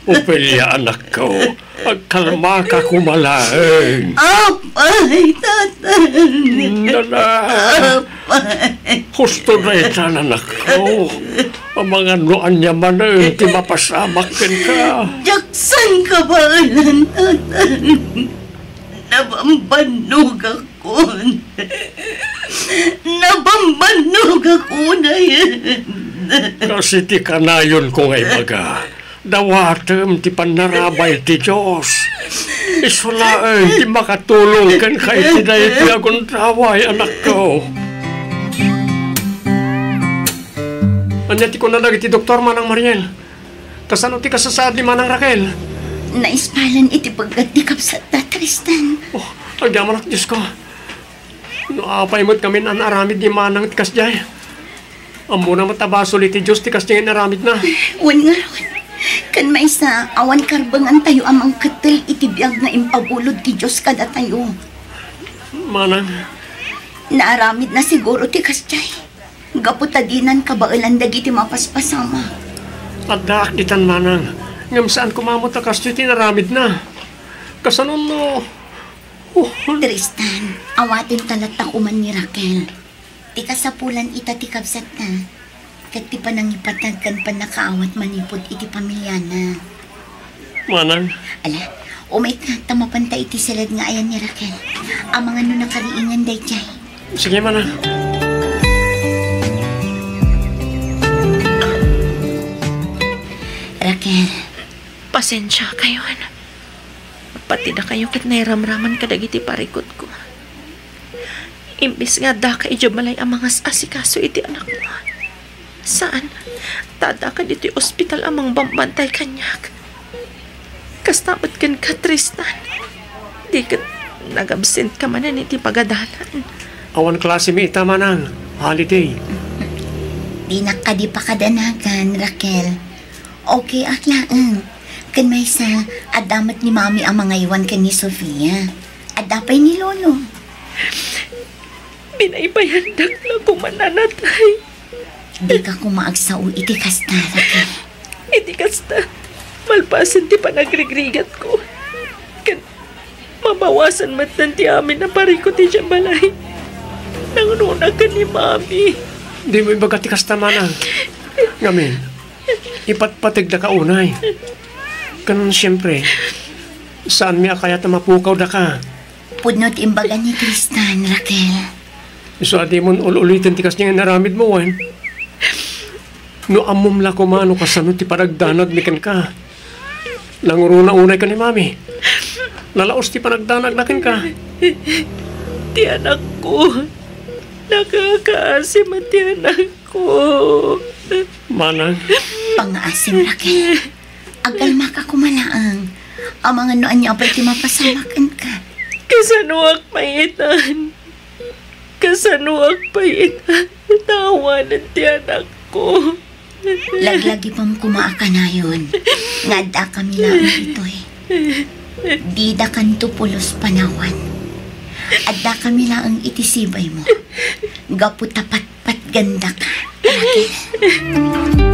Ofelia, anakko, agkalmaka koma laeng. Apay, Tatang. Nana. Apay. Husto daytan, anakko. Amangan no ania manen ti mapasamak kenka. Diak saan kabaelan, Tatang. Nabambannogakon. Nabambannogak unayen. Kas iti kanayonko nga ibaga, dawatem ti pannarabay ti Dios. Isu laeng ti makatulong kenka iti daytoy a gundaway, anakko. Ania ti kuna dagiti doktor, Manang Mariel? Kasano ti kasasaad ni Manang Raquel? Naispalan iti pegget ti kabsatta, Tristan. Oh, agyamanak, Diosko. No apay met ngamin a naaramid ni Manang ti kasdiay? Ammona met a basol iti Dios ti kasdiay nga inaramidna. Wen ngarud, ken maysa, awan karbengantayo a mangkettel iti biag nga impabulod ti Dios kadatayo. Manang. Naaramidna siguro ti kasdiay. Gapu ta dinan kabaelan dagiti mapaspasamak. Addaak ditan, Manang, ngem saan koma met a kastoy ti inaramidna. Kasano no? Oh. Tristan, awatenta latta koman ni Raquel. Ti kasapulan ita ti kabsatna, ket ti panangipatag ken pannakaawat manipud iti pamiliana. Manang. Ala, umayka, ta mapanta iti siled nga ayan ni Raquel. Amangan no nakariingan daydiay. Sige, Manang. Raquel. Pasensiakayon. Pati dakayo ket nairamraman kadagiti parikutko. Imbes nga addaka idiay balay a mangas-asikaso iti anakmo, saan, ta addaka ditoy ospital a mangbambantay kaniak. Kasta met kenka, Tristan. Di ket nagabsentka manen iti pagadalan. Awan klasemi ita, manang. Holiday. Dinak kadi pakadanagan, Raquel. Okay ak laeng. Ken maysa, adda met ni Mami a mangaywan ken ni Sofia. Adda pay ni Lolo. Binaybayandak la koma, nanatay. Dika koma agsao iti kasta, Raquel. Iti kasta, malpasen ti panagrigrigatko, ken mabawasan metten ti amin a parikut idiay balay, nangruna ken ni Mami. Dimo ibaga ti kasta, manang. Ngamin, ipatpategdaka unay. Ken siempre, saanmi a kayat a mapukawdaka. Pudno ti imbaga ni Tristan, Raquel. Isu a dimon ul-uliten ti kasdiay nga inaramidmo, wen? No ammom la koma no kasano ti panagdanagmi kenka. Nangruna unay ken ni Mami. Nalaos ti panagdanagna kenka. Ti anakko. Nakakaasi met ti anakko. Manang. Pangaasim, Raquel. Agkalmaka koma laeng. Amangan no ania pay ti mapasamak kenka. Kasanoak pay itan? Kasanoak pay itan? Taawanen ti anakko. Laglagipem koma a kanayon nga addakami laeng ditoy. Didakanto pulos panawan. Addakami laeng iti sibaymo. Gapu ta patpatgandaka, Raquel.